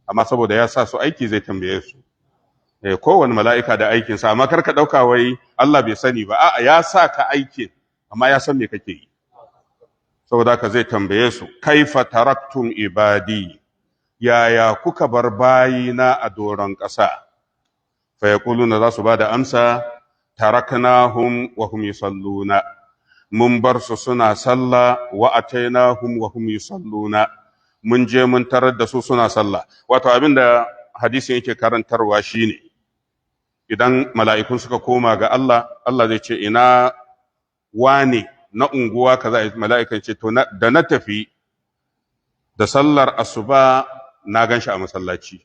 Speaker 1: amma saboda ya sa su aiki zai tambaye su. Kowane mala'ika da aikinsa, amma kar ka ɗauka wai Allah bai sani ba, a'a, ya sa ka aikin amma ya san me kake yi. Saboda haka zai tambaye su, kaifa taraktum ibadi, yaya kuka bar bayina a doron ƙasa? Fa yaquluna, za su ba da amsa, taraknahum wa hum yusalluna, mun bar su suna sallah, wa atainahum wa hum yusalluna, mun je mun tarar da su suna sallah. Wato abin da hadisin yake karantarwa shine, idan mala'ikun suka koma ga Allah, Allah zai ce ina wane na unguwa kaza? Mala'ikan ce to da na tafi da sallar asuba na ganshi a masallaci,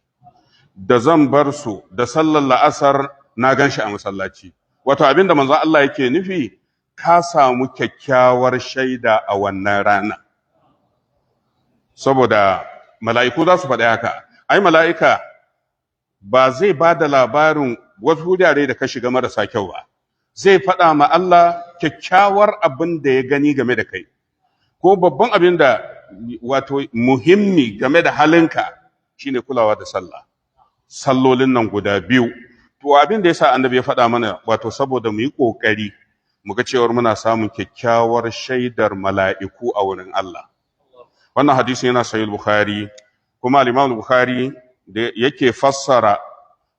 Speaker 1: da zan bar su da sallar la'asar na ganshi a masallaci. Wato abin da manzon Allah yake nufi, ka samu kyakkyawar shaida a wannan rana, saboda mala'iku za su faɗi haka. Ai mala'ika ba zai ba da labarin wasu wurare da ka shiga marasa kyau ba, zai faɗa ma Allah kyakkyawar abin da ya gani game da kai, ko babban abin da wato muhimmi game da halinka shine kulawa da sallah, sallolin nan guda biyu. To abin da yasa annabi ya faɗa mana, wato saboda mu yi ƙoƙari mu ga cewar muna samun kyakkyawar shaidar mala'iku a wurin Allah. Wannan hadisi yana Sahih Bukhari. Kuma al-Imam Bukhari da yake fassara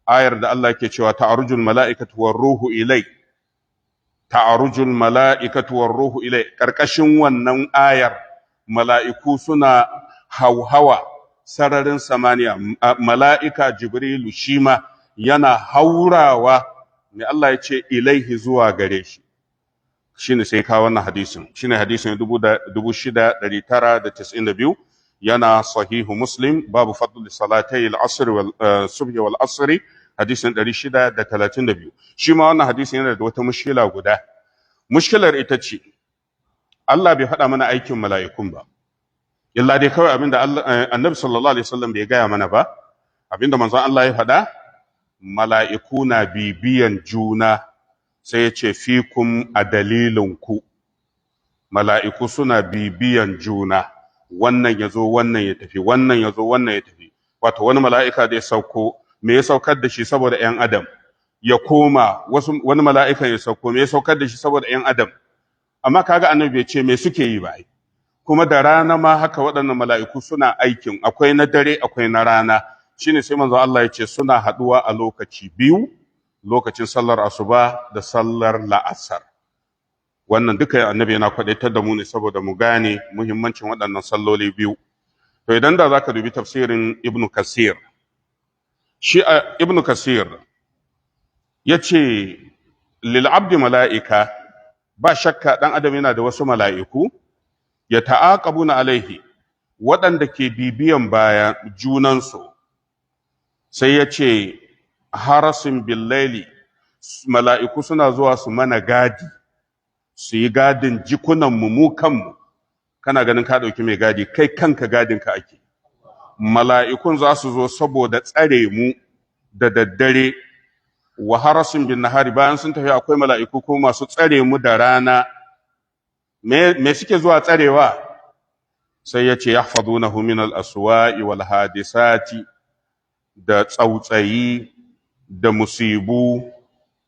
Speaker 1: ayar da Allah yake cewa ta'arujul mala'ikatu war ruhu ilai, ta'arujul mala'ikatu war ruhu ilai, karkashin wannan ayar mala'iku suna hauhawa sararin samaniya, mala'ika Jibrilu shima yana haurawa ne. Allah ya ce ilaihi, zuwa gare shi. Shine sai kawo wannan hadisin, shine hadisin 6992, yana Sahihu Muslim, babu fadl salatai al-asr wal subhi wal asr, hadisin 632. Shi ma wannan hadisin yana da wata mushkila guda. Mushkilar ita ce Allah bai faɗa mana aikin mala'ikun ba, illa dai kawai abinda Allah, Annabi sallallahu alaihi wasallam bai gaya mana ba. Abinda manzon Allah ya faɗa, mala'iku na bibiyan juna, sai ya ce fikum, a dalilinku mala'iku suna bibiyan juna, wannan ya zo, wannan ya tafi, wannan ya zo, wannan ya tafi. Wato wani mala'ika da ya sauko, me ya saukar da shi? Saboda ‘yan adam. Ya koma, wasu wani mala'ikan ya sauko, me ya saukar da shi? Saboda ‘yan adam. Amma kaga Annabi bai ce me suke yi ba ai. Kuma da rana ma haka waɗannan mala'iku suna aikin, akwai na dare, akwai na rana. Shine sai manzo Allah ya ce suna haɗuwa a lokaci biyu, lokacin sallar asuba da sallar la'asar. Wannan duka Annabi yana kwadaitar da mu ne saboda mu gane muhimmancin waɗannan salloli biyu. To idan da zaka dubi tafsirin Ibnu Kasir, shi a Ibnu Kasir ya ce lil abdi mala'ika, ba shakka ɗan adam yana da wasu mala'iku ya ta'aqabuna alaihi, waɗanda ke bibiyan baya junansu. Sai ya ce harasin billaili, mala'iku suna zuwa su mana gadi, su yi gadin jikunanmu, mu kanmu. Kana ganin ka ɗauki mai gadi, kai kanka gadin ka ake. Mala'ikun za su zo saboda tsare mu da daddare. Wa harasin bin nahari, bayan sun tafi akwai mala'iku ko masu tsare mu da rana. Me suke zuwa tsarewa? Sai ya ce yahfazunahu min al-aswa'i wal hadisati, da tsautsayi da musibu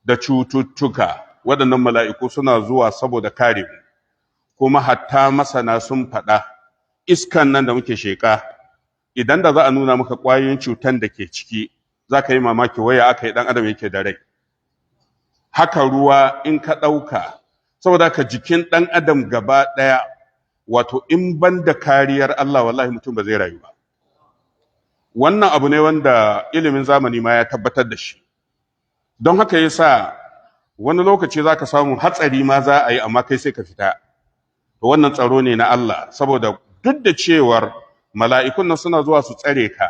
Speaker 1: da cututtuka. Waɗannan mala'iku suna zuwa saboda kare mu. Kuma hatta masana sun faɗa, iskan nan da muke sheƙa, idan da za a nuna maka ƙwayoyin cutan da ke ciki, za ka yi mamaki waya aka yi ɗan adam yake da rai. Haka ruwa in ka ɗauka, saboda ka jikin ɗan adam gaba ɗaya, wato in ban da kariyar Allah, wallahi mutum ba zai rayu ba. Wannan abu ne wanda ilimin zamani ma ya tabbatar da shi. Don haka yasa wani lokaci za ka samu hatsari ma za a yi, amma kai sai ka fita. To wannan tsaro ne na Allah, saboda duk da cewar mala'ikun nan suna zuwa su tsare ka,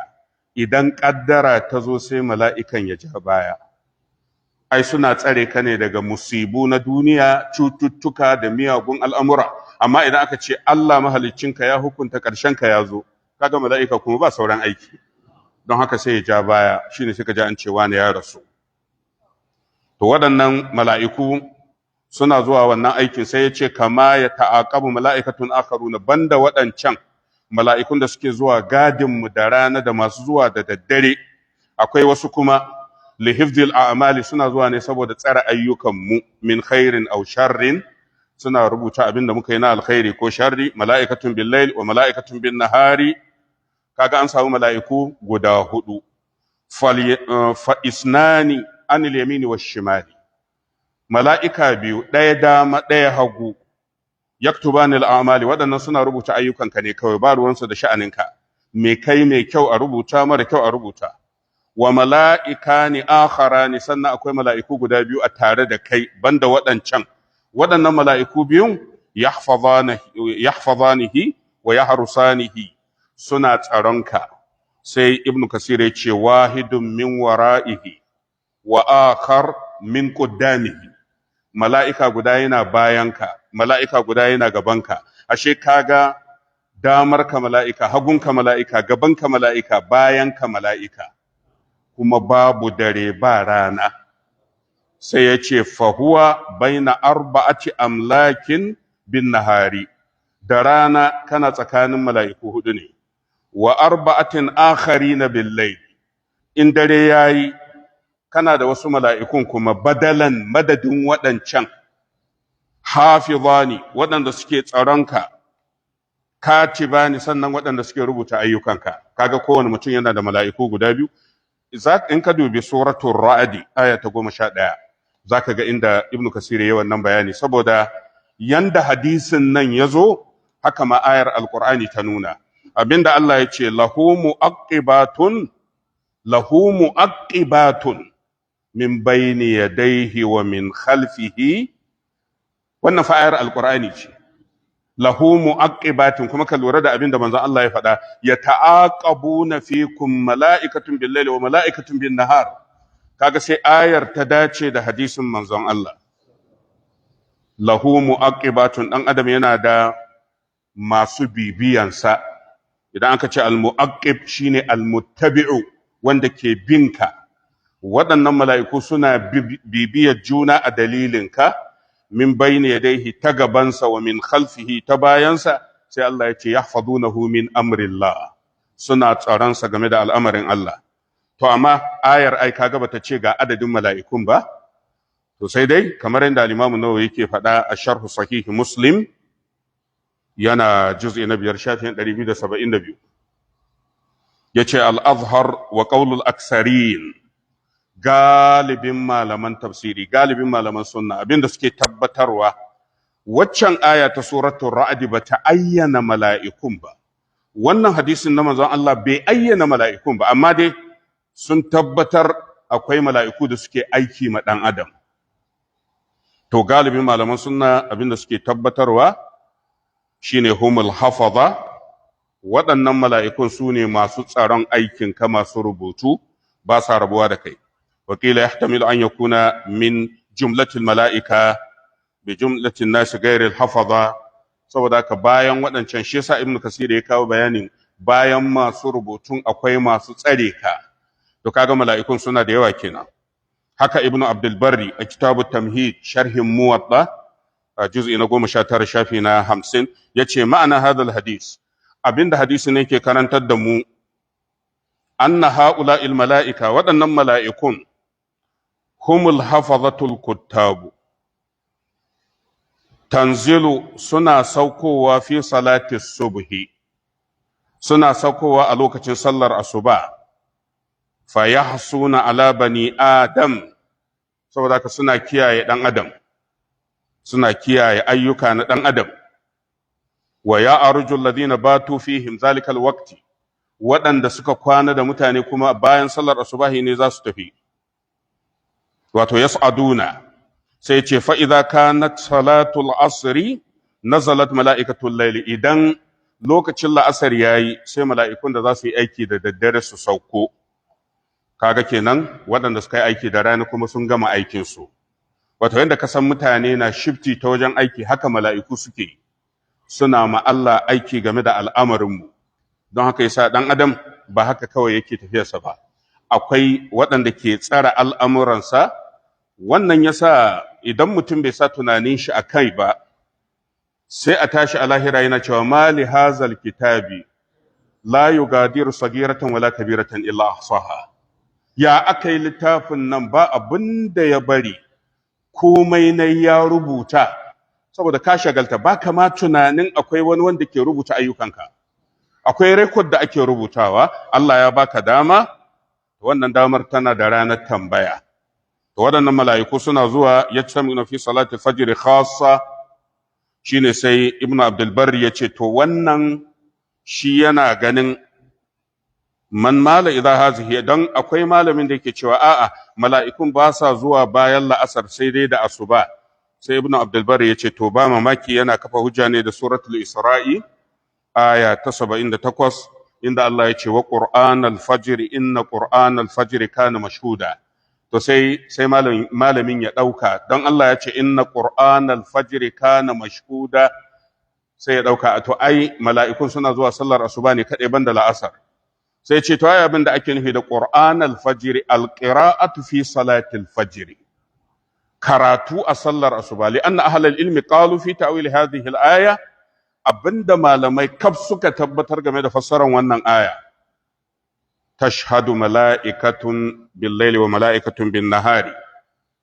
Speaker 1: idan ƙaddara ta zo sai mala'ikan ya ja baya. Ai suna tsare ka ne daga musibu na duniya, cututtuka da miyagun al'amura, amma idan aka ce Allah mahaliccinka ya hukunta ƙarshenka ya zo, kaga mala'ika kuma ba sauran aiki, don haka sai ya ja baya. Shine sai ka ji an ce wani ya rasu. To waɗannan mala'iku suna zuwa wannan aikin. Sai ya ce kama ya ta'aqabu mala'ikatun akharuna, banda waɗancan mala'ikun da suke zuwa gadin mu da rana da masu zuwa da daddare, akwai wasu kuma lihifdil a'mali, suna zuwa ne saboda tsare ayyukan mu, min khairin aw sharrin, suna rubuta abin da muka yi na alkhairi ko sharri. Mala'ikatun bil layl wa mala'ikatun bin nahari. Kaga an samu mala'iku guda hudu. Fa isnani anil yamini wash shimali, mala'ika biyu, ɗaya dama ɗaya hagu, yaktubani al'amali, waɗannan suna rubuta ayyukanka ne kawai, ba ruwansu da sha'aninka. Me kai mai kyau a rubuta, mara kyau a rubuta. Wa mala'ikani akharani, sannan akwai mala'iku guda biyu a tare da kai banda waɗancan. Waɗannan mala'iku biyun yahfazanihi wa yahrusanihi, suna tsaronka. Sai Ibnu Kasir ya ce wahidun min wara'ihi wa akhar min qaddamihi, mala'ika guda yana bayanka, mala'ika guda yana gabanka. Ashe kaga damarka mala'ika, hagunka mala'ika, gabanka mala'ika, bayanka mala'ika, kuma babu dare ba rana. Sai ya ce fahuwa baina arba'ati amlakin bin nahari, da rana kana tsakanin mala'iku hudu ne, wa arba'atin akharina bil layl, in dare yayi kana da wasu mala'ikun kuma badalan, madadin waɗancan, hafizani, waɗanda suke tsaronka. Katibani, sannan waɗanda suke rubuta ayyukanka. Kaga kowane mutum yana da mala'iku guda biyu. In ka dubi suratul ra'adi aya ta 11, zaka ga inda Ibnu Kasir ya wannan bayani, saboda yanda hadisin nan ya zo haka ma ayar Alqur'ani ta nuna. Abinda Allah ya ce, lahu mu'aqibatun, lahu mu'aqibatun min bayni yadayhi wa min khalfihi. Wannan fa ayar Alqur'ani ce, lahu mu'aqibatin. Kuma ka lura da abin da manzon Allah ya faɗa, ya ta'aqabuna fikum mala'ikatun bil laili wa mala'ikatun bin nahar. Kaga sai ayar ta dace da hadisin manzon Allah. Lahu mu'aqibatun, dan adam yana da masu bibiyansa. Idan aka ce al-mu'aqib, shine al-muttabi'u, wanda ke binka. Waɗannan mala'iku suna bibiyar juna a dalilinka. Min bayni yadayhi, ta gabansa, wa min khalfihi, ta bayansa. Sai Allah ya ce yahfazunahu min amrillah, suna tsaronsa game da al'amarin Allah. To amma ayar ai kaga bata ce ga adadin mala'ikun ba. To sai dai kamar yadda al-Imam Nawawi yake faɗa a Sharh Sahih Muslim, yana juz'i na 5, shafin 272, yace al-azhar wa qawlul aksarin, galibin malaman tafsiri, galibin malaman sunna, abinda suke tabbatarwa, waccan aya ta suratul Ra'd ba ta ayyana mala'ikun ba, wannan hadisin na manzon Allah bai ayyana mala'ikun ba, amma dai sun tabbatar akwai mala'iku da suke aiki ma dan adam. To galibin malaman sunna abinda suke tabbatarwa shine humul hafaza, waɗannan mala'ikun su ne masu tsaron aikin ka, masu rubutu, ba sa rabuwa da kai. Wakila yahtamilu an yakuna min jumlatil mala'ika bi jumlatin nasi ghairil hafaza. Saboda haka bayan waɗancan, shi yasa Ibnu Kasir ya kawo bayanin bayan masu rubutun akwai masu tsare ka. To kaga mala'ikun suna da yawa kenan. Haka Ibnu Abdul Barri a Kitabut Tamhid, sharhin Muwatta, a juz'i na 19, shafi na 50, yace ma'ana hadal hadis, abinda hadisi ne ke karantar da mu, anna ha'ula'il mala'ika, waɗannan mala'ikun, humul hafazatul kuttabu, tanzilu, suna saukowa, fi salati subhi, suna saukowa a lokacin sallar asuba, fa yahsuna ala bani adam, saboda haka suna kiyaye dan adam, suna kiyaye ayyuka na dan adam. Wa ya arju alladhina batu fihim zalika alwaqti, waɗanda suka kwana da mutane kuma bayan sallar asubahi ne za su tafi, wato yas'aduna. Sai ce fa idza kanat salatul asri nazalat mala'ikatul layli, idan lokacin la'asar yayi, sai mala'ikun da za su yi aiki da daddare su sauko. Kaga kenan waɗanda suka yi aiki da rana kuma sun gama aikin su. Wato yanda ka san mutane na shifti ta wajen aiki, haka mala'iku suke suna ma Allah aiki game da al'amarinmu. Don haka yasa ɗan adam ba haka kawai yake tafiyarsa ba, akwai waɗanda ke tsara al'amuransa. Wannan yasa idan mutum bai sa tunanin shi a kai ba, sai a tashi a lahira yana cewa mali hazal kitabi la yugadiru sagiratan wala kabiratan illa ahsaha. Ya aka yi littafin nan ba abin da ya bari, komai na ya rubuta? Saboda ka shagalta, ba kama tunanin akwai wani wanda ke rubuta ayyukanka, akwai rekod da ake rubutawa. Allah ya baka dama, wannan damar tana da ranar tambaya. To waɗannan mala'iku suna zuwa, yajtami'una fi salati fajr khassa. Shine sai Ibnu Abdul Barri ya ce to wannan shi yana ganin man mala idza hazihi, dan akwai malamin da yake cewa a'a, mala'ikun ba sa zuwa bayan la'asar sai dai da asuba. Sai Ibnu Abdul Barri ya ce to ba mamaki yana kafa hujja ne da suratul Isra'i aya ta 78, inda Allah ya ce wa qur'an al-fajr inna qur'an al-fajr kana mashhuda. To sai malamin ya dauka, don Allah ya ce inna qur'an al-fajr kana mashhuda, sai ya dauka to ai mala'ikun suna zuwa sallar asuba ne kadai banda la'asar. Sai ce to ai abin da ake nufi da qur'an al-fajr, al-qira'atu fi salati al-fajr, karatu a sallar asuba. Li anna ahlal ilmi qalu fi ta'wil hadhihi al-aya, abinda malamai kaf suka tabbatar game da fassarar wannan aya, tashhadu mala'ikatun bil-laili wa mala'ikatun bin-nahari,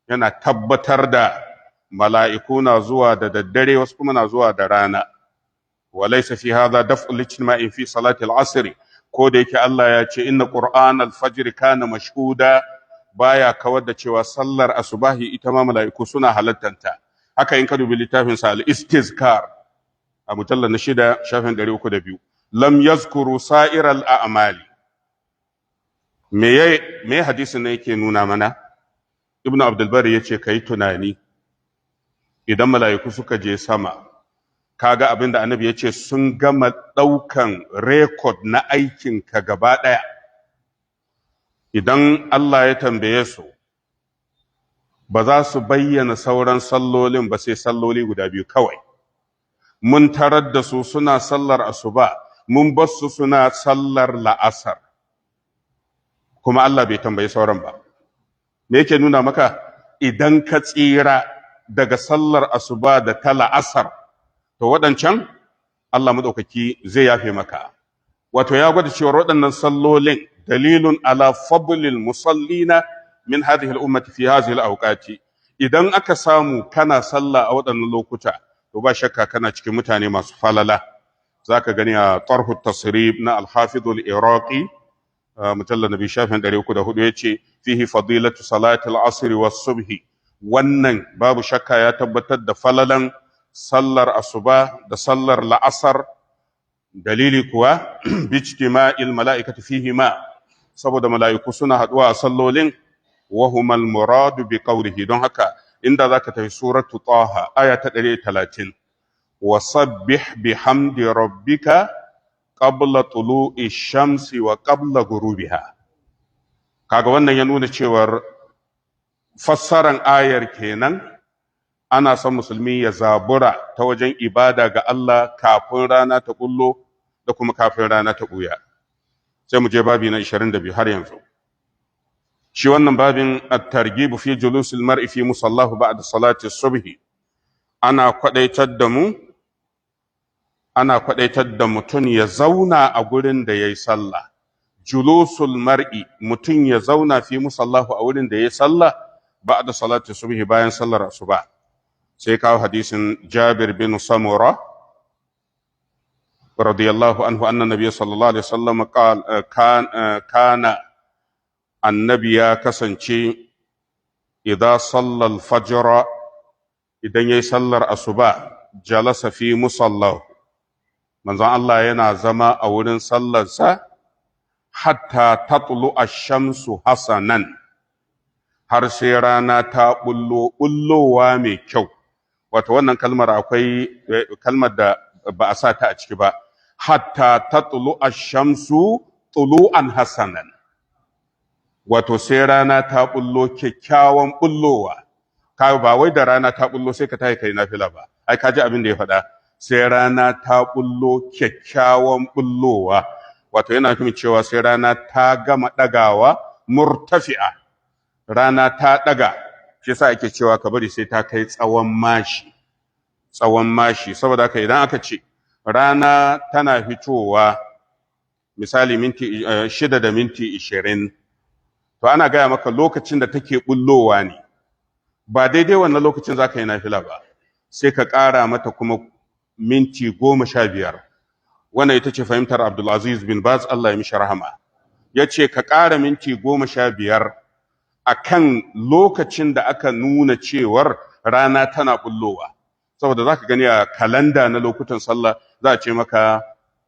Speaker 1: yana tabbatar da mala'iku na zuwa da daddare, wasu kuma na zuwa da rana. Wa laysa fi hadha daf'u lijtima'in fi salati al-asr, ko da yake Allah ya ce inna qur'an al-fajr kana mashhuda, baya kawar da cewa sallar asubahi ita ma mala'iku suna halattanta. Haka in ka dubi littafin sa al-Istizkar a mujallal na 6, shafin 302, lam yazkuru sa'iral a'mali. Me hadisin ne yake nuna mana? Ibnu Abdul Bari yace kai tunani, idan mala'iku suka je sama, kaga abinda annabi yace sun gama daukan record na aikin ka gaba daya. Idan Allah ya tambaye su, ba za su bayyana sauran sallolin ba sai salloli guda biyu kawai. Mun tarar da su suna sallar asuba, mun bar su suna sallar la'asar, kuma Allah bai tambayi sauran ba. Me yake nuna maka? Idan ka tsira daga sallar asuba da ta la'asar, to waɗancan Allah maɗaukaki zai yafe maka. Wato ya gwada cewa waɗannan sallolin dalilun ala fadlil musallina min hadhihi al-ummati fi hadhihi al-awqati. Idan aka samu kana sallah a waɗannan lokuta, to ba shakka kana cikin mutane masu falala. Zaka gani a Tarhu Tasrib na al-Hafiz al-Iraqi, mujallal nabi, shafin 304, yace fihi fadilatu salati al-asr was-subhi. Wannan babu shakka ya tabbatar da falalan sallar asuba da sallar la'asar. Dalili kuwa, bijtima'il mala'ikati fihima, saboda mala'iku suna haduwa a sallolin, wa humal muradu bi qawlihi. Don haka inda zaka tafi suratu Taha, aya ta 130, wasabbih bihamdi rabbika qabla tulu'i shamsi wa qabla ghurubiha. Kaga wannan ya nuna cewar fassaran ayar kenan, ana son musulmi ya zabura ta wajen ibada ga Allah kafin rana ta bullo da kuma kafin rana ta buya. Sai mu je babi na 22 har yanzu. Shi wannan babin at-targhib fi julusil mar'i fi musallahu ba'da salati subhi. Ana kwadaitar da mu, ana kwadaitar da mutum ya zauna a gurin da yayi sallah. Julusul mar'i, mutum ya zauna, fi musallahu, a wurin da yayi sallah, ba'da salati subhi, bayan sallar asuba. Sai kawo hadisin Jabir bin Samura radiyallahu anhu, anna nabiy sallallahu alaihi wasallam qal kan kana, annabi ya kasance, idza salla al-fajr, idan yayi sallar asuba, jalasa fi musallahu, manzon Allah yana zama a wurin sallarsa, hatta tatlu ash-shamsu hasanan, har sai rana ta bullo bullowa mai kyau. Wato wannan kalmar, akwai kalmar da ba a sa ta a ciki ba, hatta tatlu ash-shamsu tulu'an hasanan, wato sai rana ta bullo kyakkyawan bullowa. Ka ba wai da rana ta bullo sai ka tashi kai nafila ba. Ai ka ji abin da ya faɗa, sai rana ta bullo kyakkyawan bullowa, wato yana nufin cewa sai rana ta gama ɗagawa, murtafi'a, rana ta ɗaga. Shi yasa ake cewa ka bari sai ta kai tsawon mashi, tsawon mashi. Saboda haka idan aka ce rana tana fitowa misali minti 6:20, to ana gaya maka lokacin da take bullowa ne, ba daidai wannan lokacin za ka yi nafila ba, sai ka ƙara mata kuma minti 15. Wannan ita ce fahimtar Abdulaziz bin Baz, Allah ya mishi rahama. Ya ce ka ƙara minti 15 a kan lokacin da aka nuna cewar rana tana bullowa, saboda za ka gani a kalanda na lokutan sallah za a ce maka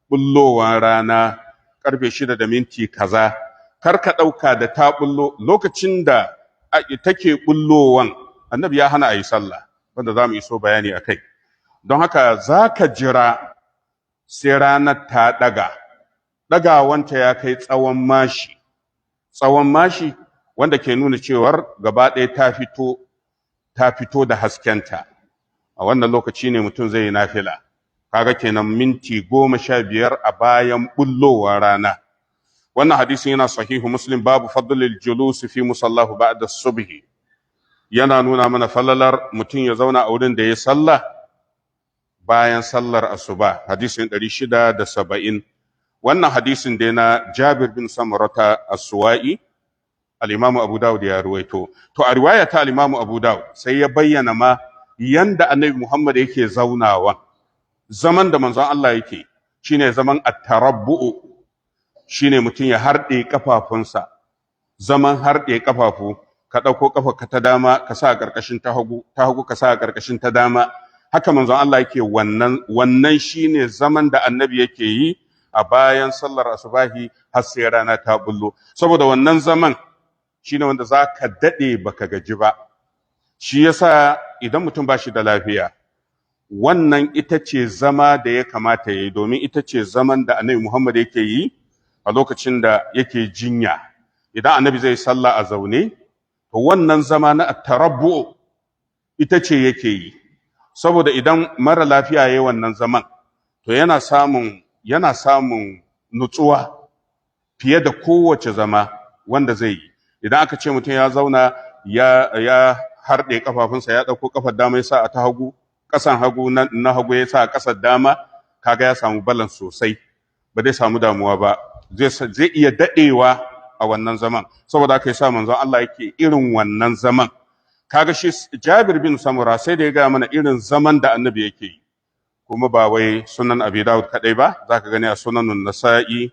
Speaker 1: bullowar rana karfe 6 da minti kaza. Kar ka ɗauka da ta bullo lokacin da take bullowan, annabi ya hana a yi sallah, wanda za mu iso bayani a kai. Don haka za ka jira sai ranar ta ɗaga, ɗagawanta ya kai tsawon mashi, tsawon mashi wanda ke nuna cewar gaba ɗaya ta fito, ta fito da haskenta. A wannan lokaci ne mutum zai yi nafila. Kaga kenan minti 15 a bayan bullowar rana. Wannan hadisin yana Sahihu Muslim, babu fadlil julus fi musallahu ba'da subhi. Yana nuna mana falalar mutum ya zauna a wurin da ya sallah bayan sallar asuba, hadisin 670. Wannan hadisin dai na Jabir bin Samurata As-Suwa'i, al-Imam Abu Dawud ya ruwaito. To, a riwaya ta al-Imam Abu Dawud sai ya bayyana ma yanda Annabi Muhammad yake zaunawa. Zaman da manzon Allah yake shine zaman at-tarabbu'u, shine mutum ya harɗe kafafunsa. Zaman harɗe kafafu, ka ɗauko kafarka ta dama ka sa a ƙarƙashin ta hagu, ta hagu ka sa a ƙarƙashin ta dama. Haka manzon Allah yake wannan. Wannan shine zaman da annabi yake yi a bayan sallar asubahi har sai rana ta bullo, saboda wannan zaman shine wanda za ka daɗe baka gaji ba. Shi yasa idan mutum ba shi da lafiya, wannan ita ce zama da ya kamata ya yi, domin ita ce zaman da annabi Muhammad yake yi a lokacin da yake jinya. Idan annabi zai sallah a zaune, to wannan zama na tarabbu ita ce yake yi, saboda idan mara lafiya ya yi wannan zaman, to yana samun nutsuwa fiye da kowace zama wanda zai yi. Idan aka ce mutum ya zauna ya harɗe kafafunsa, ya ɗauko kafar dama ya sa a ta hagu, ƙasan hagu na hagu ya sa a ƙasar dama, kaga ya samu balance sosai, ba zai samu damuwa ba, zai iya daɗewa a wannan zaman. Saboda haka yasa manzon Allah yake irin wannan zaman. Kaga shi Jabir bin Samura sai da ya gaya mana irin zaman da annabi yake yi. Kuma ba wai Sunan Abi Dawud kadai ba, zaka gani a Sunanun Nasa'i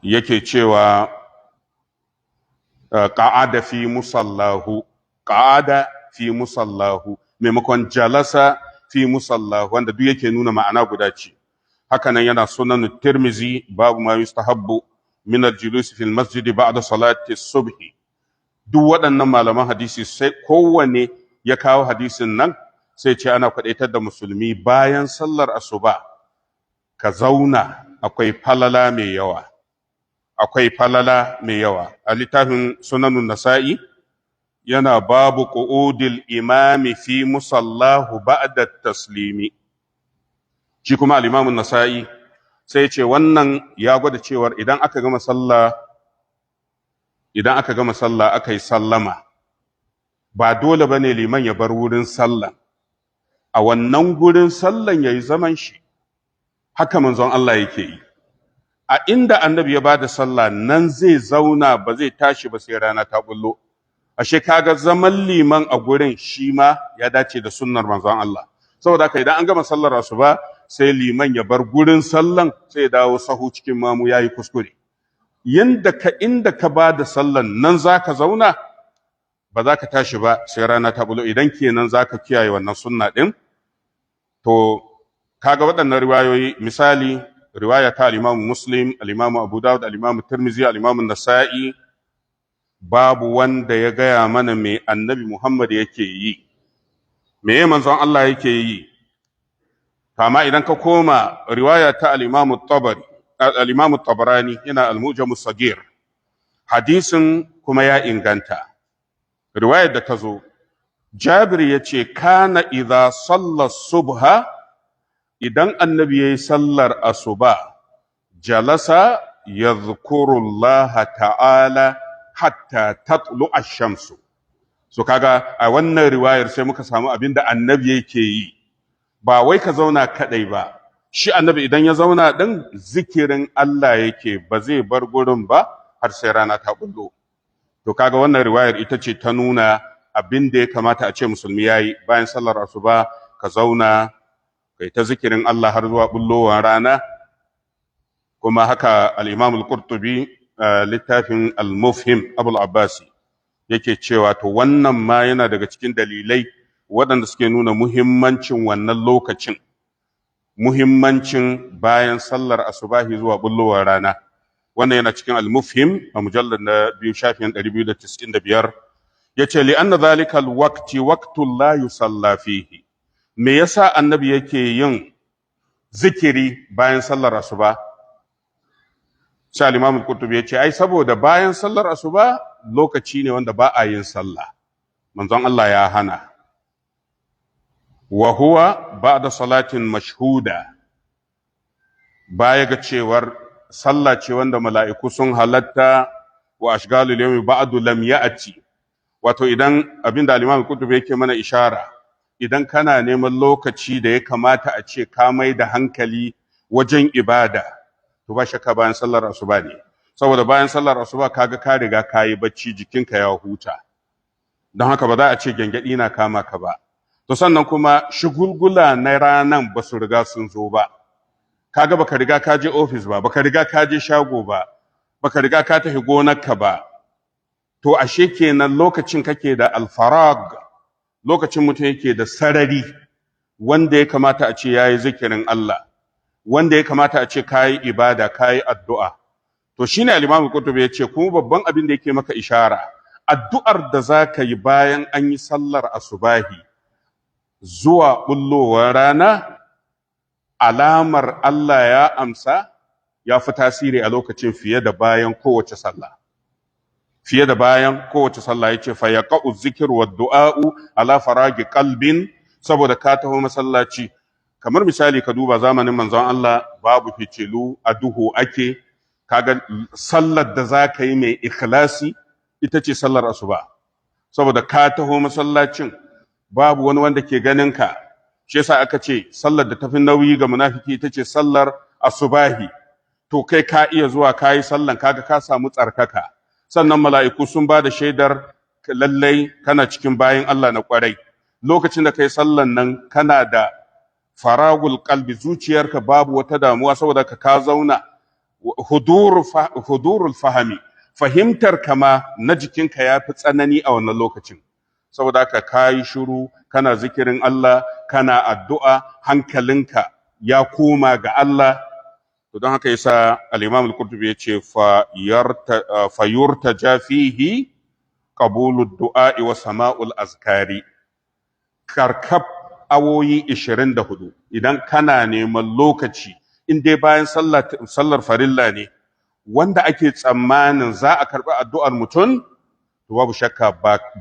Speaker 1: yake cewa qa'ada fi musallahu, qa'ada fi musallahu maimakon jalasa fi musallahu, wanda duk yake nuna ma'ana guda ce. Haka nan yana Sunan Tirmizi, babu ma yustahabbu min al-julus fi al-masjid ba'da salati subhi. Duk waɗannan malaman hadisi, sai kowanne ya kawo hadisin nan, sai ce ana kwadaitar da musulmi bayan sallar asuba ka zauna, akwai falala mai yawa, akwai falala mai yawa. A littafin Sunanun Nasa'i yana babu qu'udil imami fi musallahu ba'da taslimi. Shi kuma al-Imam Nasa'i sai ce wannan ya gwada cewar idan aka gama sallah aka yi sallama, ba dole bane liman ya bar wurin sallah. A wannan gurin sallan yayi zaman shi. Haka manzon Allah yake yi. A inda annabi ya bada sallah, nan zai zauna, ba zai tashi ba sai rana ta bullo. Ashe kaga zaman liman a gurin shi ma ya dace da sunnar manzon Allah. Saboda haka idan an gama sallar asuba, sai liman ya bar gurin sallan, sai ya dawo sahu cikin mamu, yayi kuskure. Yanda ka inda ka bada sallan, nan zaka zauna, ba za ka tashi ba sai rana ta bullo, idan kenan zaka kiyaye wannan sunna din. To kaga waɗannan riwayoyi, misali riwaya ta al-Imam Muslim, al-Imam Abu Dawud, al-Imam Tirmidhi, al-Imam Nasa'i, babu wanda ya gaya mana me annabi Muhammad yake yi, me manzon Allah yake yi. Kama idan ka koma riwaya ta al-Imam Tabari, al-Imam Tabarani, yana al-Mu'jam as-Sagir, hadisin kuma ya inganta. Riwayar da ta zo, Jabir ya ce kana idza salla subha, idan annabi yayi sallar asuba, jalasa yadhkurullaha ta'ala hatta tatlu ash-shamsu. So kaga a wannan riwayar sai muka samu abin da annabi yake yi. Ba wai ka zauna kadai ba, shi annabi idan ya zauna din, zikirin Allah yake, ba zai bar gurin ba har sai rana ta bullo. To kaga wannan riwayar ita ce ta nuna abin da ya kamata a ce musulmi yayi bayan sallar asuba: ka zauna kai ta zikirin Allah har zuwa bullowar rana. Kuma haka al-Imam al-Qurtubi, littafin al-Mufhim, Abul Abbasi yake cewa to wannan ma yana daga cikin dalilai waɗanda suke nuna muhimmancin wannan lokacin, muhimmancin bayan sallar asubahi zuwa bullowar rana. Wannan yana cikin al-Mufhim a mujallar na 2, shafin 295. Yace li anna dhalika al-waqti waqtul la yusalla fihi. Me yasa annabi yake yin zikiri bayan sallar asuba? Sai al-Imam al-Qurtubi yace ai saboda bayan sallar asuba lokaci ne wanda ba a yin sallah, manzon Allah ya hana. Wa huwa ba'da salatin mashhuda, baya ga cewar sallah ce wanda mala'iku sun halatta, wa ashgalul yawmi ba'du lam ya'ti. Wato idan abinda al-Imam al-Qurtubi yake mana ishara, idan kana neman lokaci da ya kamata a ce ka mai da hankali wajen ibada, to ba shakka bayan sallar asuba ne. Saboda bayan sallar asuba kaga ka riga ka yi bacci, jikinka ya huta, don haka ba za a ce gyangyaɗi na kama ka ba. To To sannan kuma shugulgula na ranan ba su riga sun zo ba. Kaga baka riga ka je ofis ba, baka riga ka je shago ba, baka riga ka tafi gonarka ba. To ashe kenan lokacin kake da alfarag, lokacin mutum yake da sarari wanda ya kamata a ce yayi zikirin Allah, wanda ya kamata a ce kayi ibada, kayi addu'a. To shine al-Imam Qurtubi ya ce kuma babban abin da yake maka ishara, addu'ar da zaka yi bayan an yi sallar asubahi zuwa bullowar rana, alamar Allah ya amsa ya fi tasiri a lokacin fiye da bayan kowace sallah. Fiye da bayan kowace sallah. Yace fa yaqa'u dhikru wa du'a'u ala faragi qalbin, saboda ka taho masallaci. Kamar misali, ka duba zamanin manzon Allah, babu fitilu, a duhu ake. Kaga sallar da za ka yi mai ikhlasi ita ce sallar asuba, saboda ka taho masallacin babu wani wanda ke ganin ka. Shi yasa aka ce sallar da tafi nauyi ga munafiki ita ce sallar asubahi. To kai ka iya zuwa ka yi sallan, kaga ka samu tsarkaka, sannan mala'iku sun ba da shaidar lallai kana cikin bayin Allah na kwarai. Lokacin da kai sallan nan, kana da faragul qalbi, zuciyarka babu wata damuwa, saboda ka zauna hudurul fahami, fahimtar kama na jikinka ya fi tsanani a wannan lokacin, saboda haka ka yi shiru, kana zikirin Allah, kana addu'a, hankalinka ya koma ga Allah. To don haka yasa al-Imam al-Qurtubi ya ce fa yurtaja fihi qabulu du'a wa sama'ul azkari. Karkab awoyi 24, idan kana neman lokaci in dai bayan sallar farilla ne wanda ake tsammanin za a karɓi addu'ar mutum, to babu shakka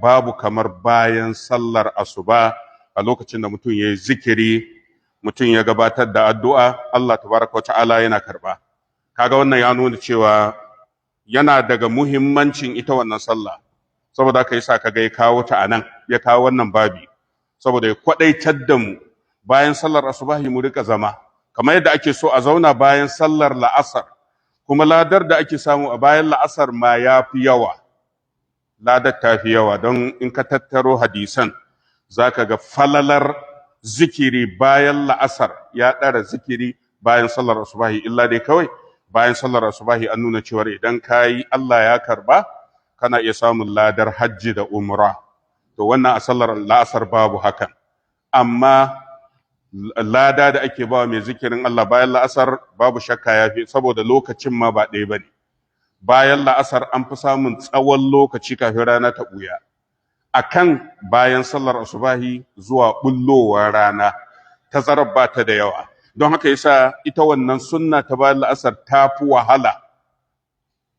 Speaker 1: babu kamar bayan sallar asuba, a lokacin da mutum ya yi zikiri, mutum ya gabatar da addu'a, Allah tabaraka wa ta'ala yana karɓa. Kaga wannan ya nuna cewa yana daga muhimmancin ita wannan sallah, saboda haka yasa kaga ya kawo ta anan, ya kawo wannan babi saboda ya kwadaitar da mu bayan sallar asubahi mu rika zama kamar yadda ake so a zauna bayan sallar la'asar. Kuma ladar da ake samu a bayan la'asar ma ya fi yawa, ladar ta fi yawa, don in ka tattaro hadisan za ka ga falalar zikiri bayan la'asar ya ɗara zikiri bayan sallar asubahi. Illa dai kawai bayan sallar asubahi an nuna cewar idan ka yi Allah ya karba, kana iya samun ladar hajji da umra. To wannan a sallar la'asar babu hakan, amma lada da ake bawa mai zikirin Allah bayan la'asar babu shakka ya fi, saboda lokacin ma ba ɗaya bane. Bayan la'asar an fi samun tsawon lokaci kafin rana ta ɓuya akan bayan sallar asubahi zuwa bullowar rana, tazarar ba ta da yawa. Don haka yasa ita wannan sunna ta bayan la'asar ta fi wahala.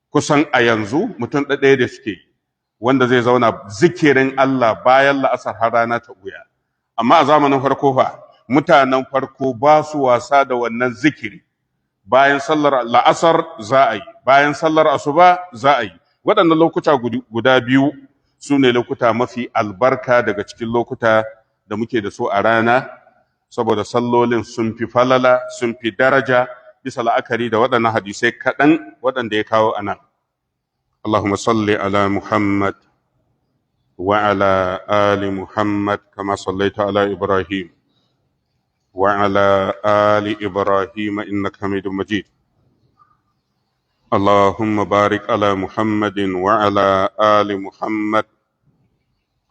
Speaker 1: Kusan a yanzu mutum ɗaya da suke wanda zai zauna zikirin Allah bayan la'asar har rana ta ɓuya. Amma a zamanin farko fa, mutanen farko ba su wasa da wannan zikiri. Bayan sallar la'asar za a yi, bayan sallar asuba za a yi. Waɗannan lokuta guda biyu su ne lokuta mafi albarka daga cikin lokuta da muke da su a rana, saboda sallolin sun fi falala, sun fi daraja, bisa la'akari da waɗannan hadisai kaɗan waɗanda ya kawo a nan. اللهم صل على محمد وعلى آل محمد كما صليت على إبراهيم وعلى آل إبراهيم إنك حميد مجيد. اللهم بارك على محمد وعلى آل محمد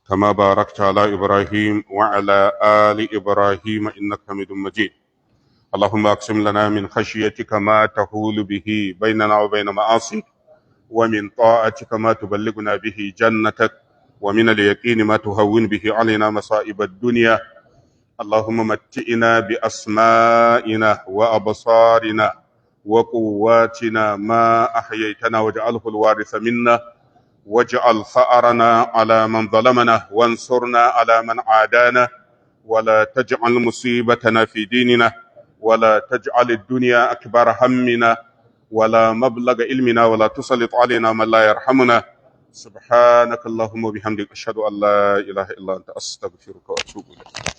Speaker 1: كما باركت على إبراهيم وعلى آل إبراهيم إنك حميد مجيد. اللهم أقسم لنا من خشيتك ما تحول به بيننا وبين معاصيك، ومن طاعتك ما تبلغنا به جنتك، ومن اليقين ما تهون به علينا مصائب الدنيا. اللهم متئنا بأسمائنا وأبصارنا وقواتنا ما أحييتنا، واجعله الوارث منا، واجعل ثأرنا على من ظلمنا، وانصرنا على من عادانا، ولا تجعل مصيبتنا في ديننا، ولا تجعل الدنيا أكبر همنا ولا مبلغ علمنا، ولا تسلط علينا من لا يرحمنا. سبحانك اللهم وبحمدك، أشهد أن لا إله إلا أنت، أستغفرك وأتوب إليك.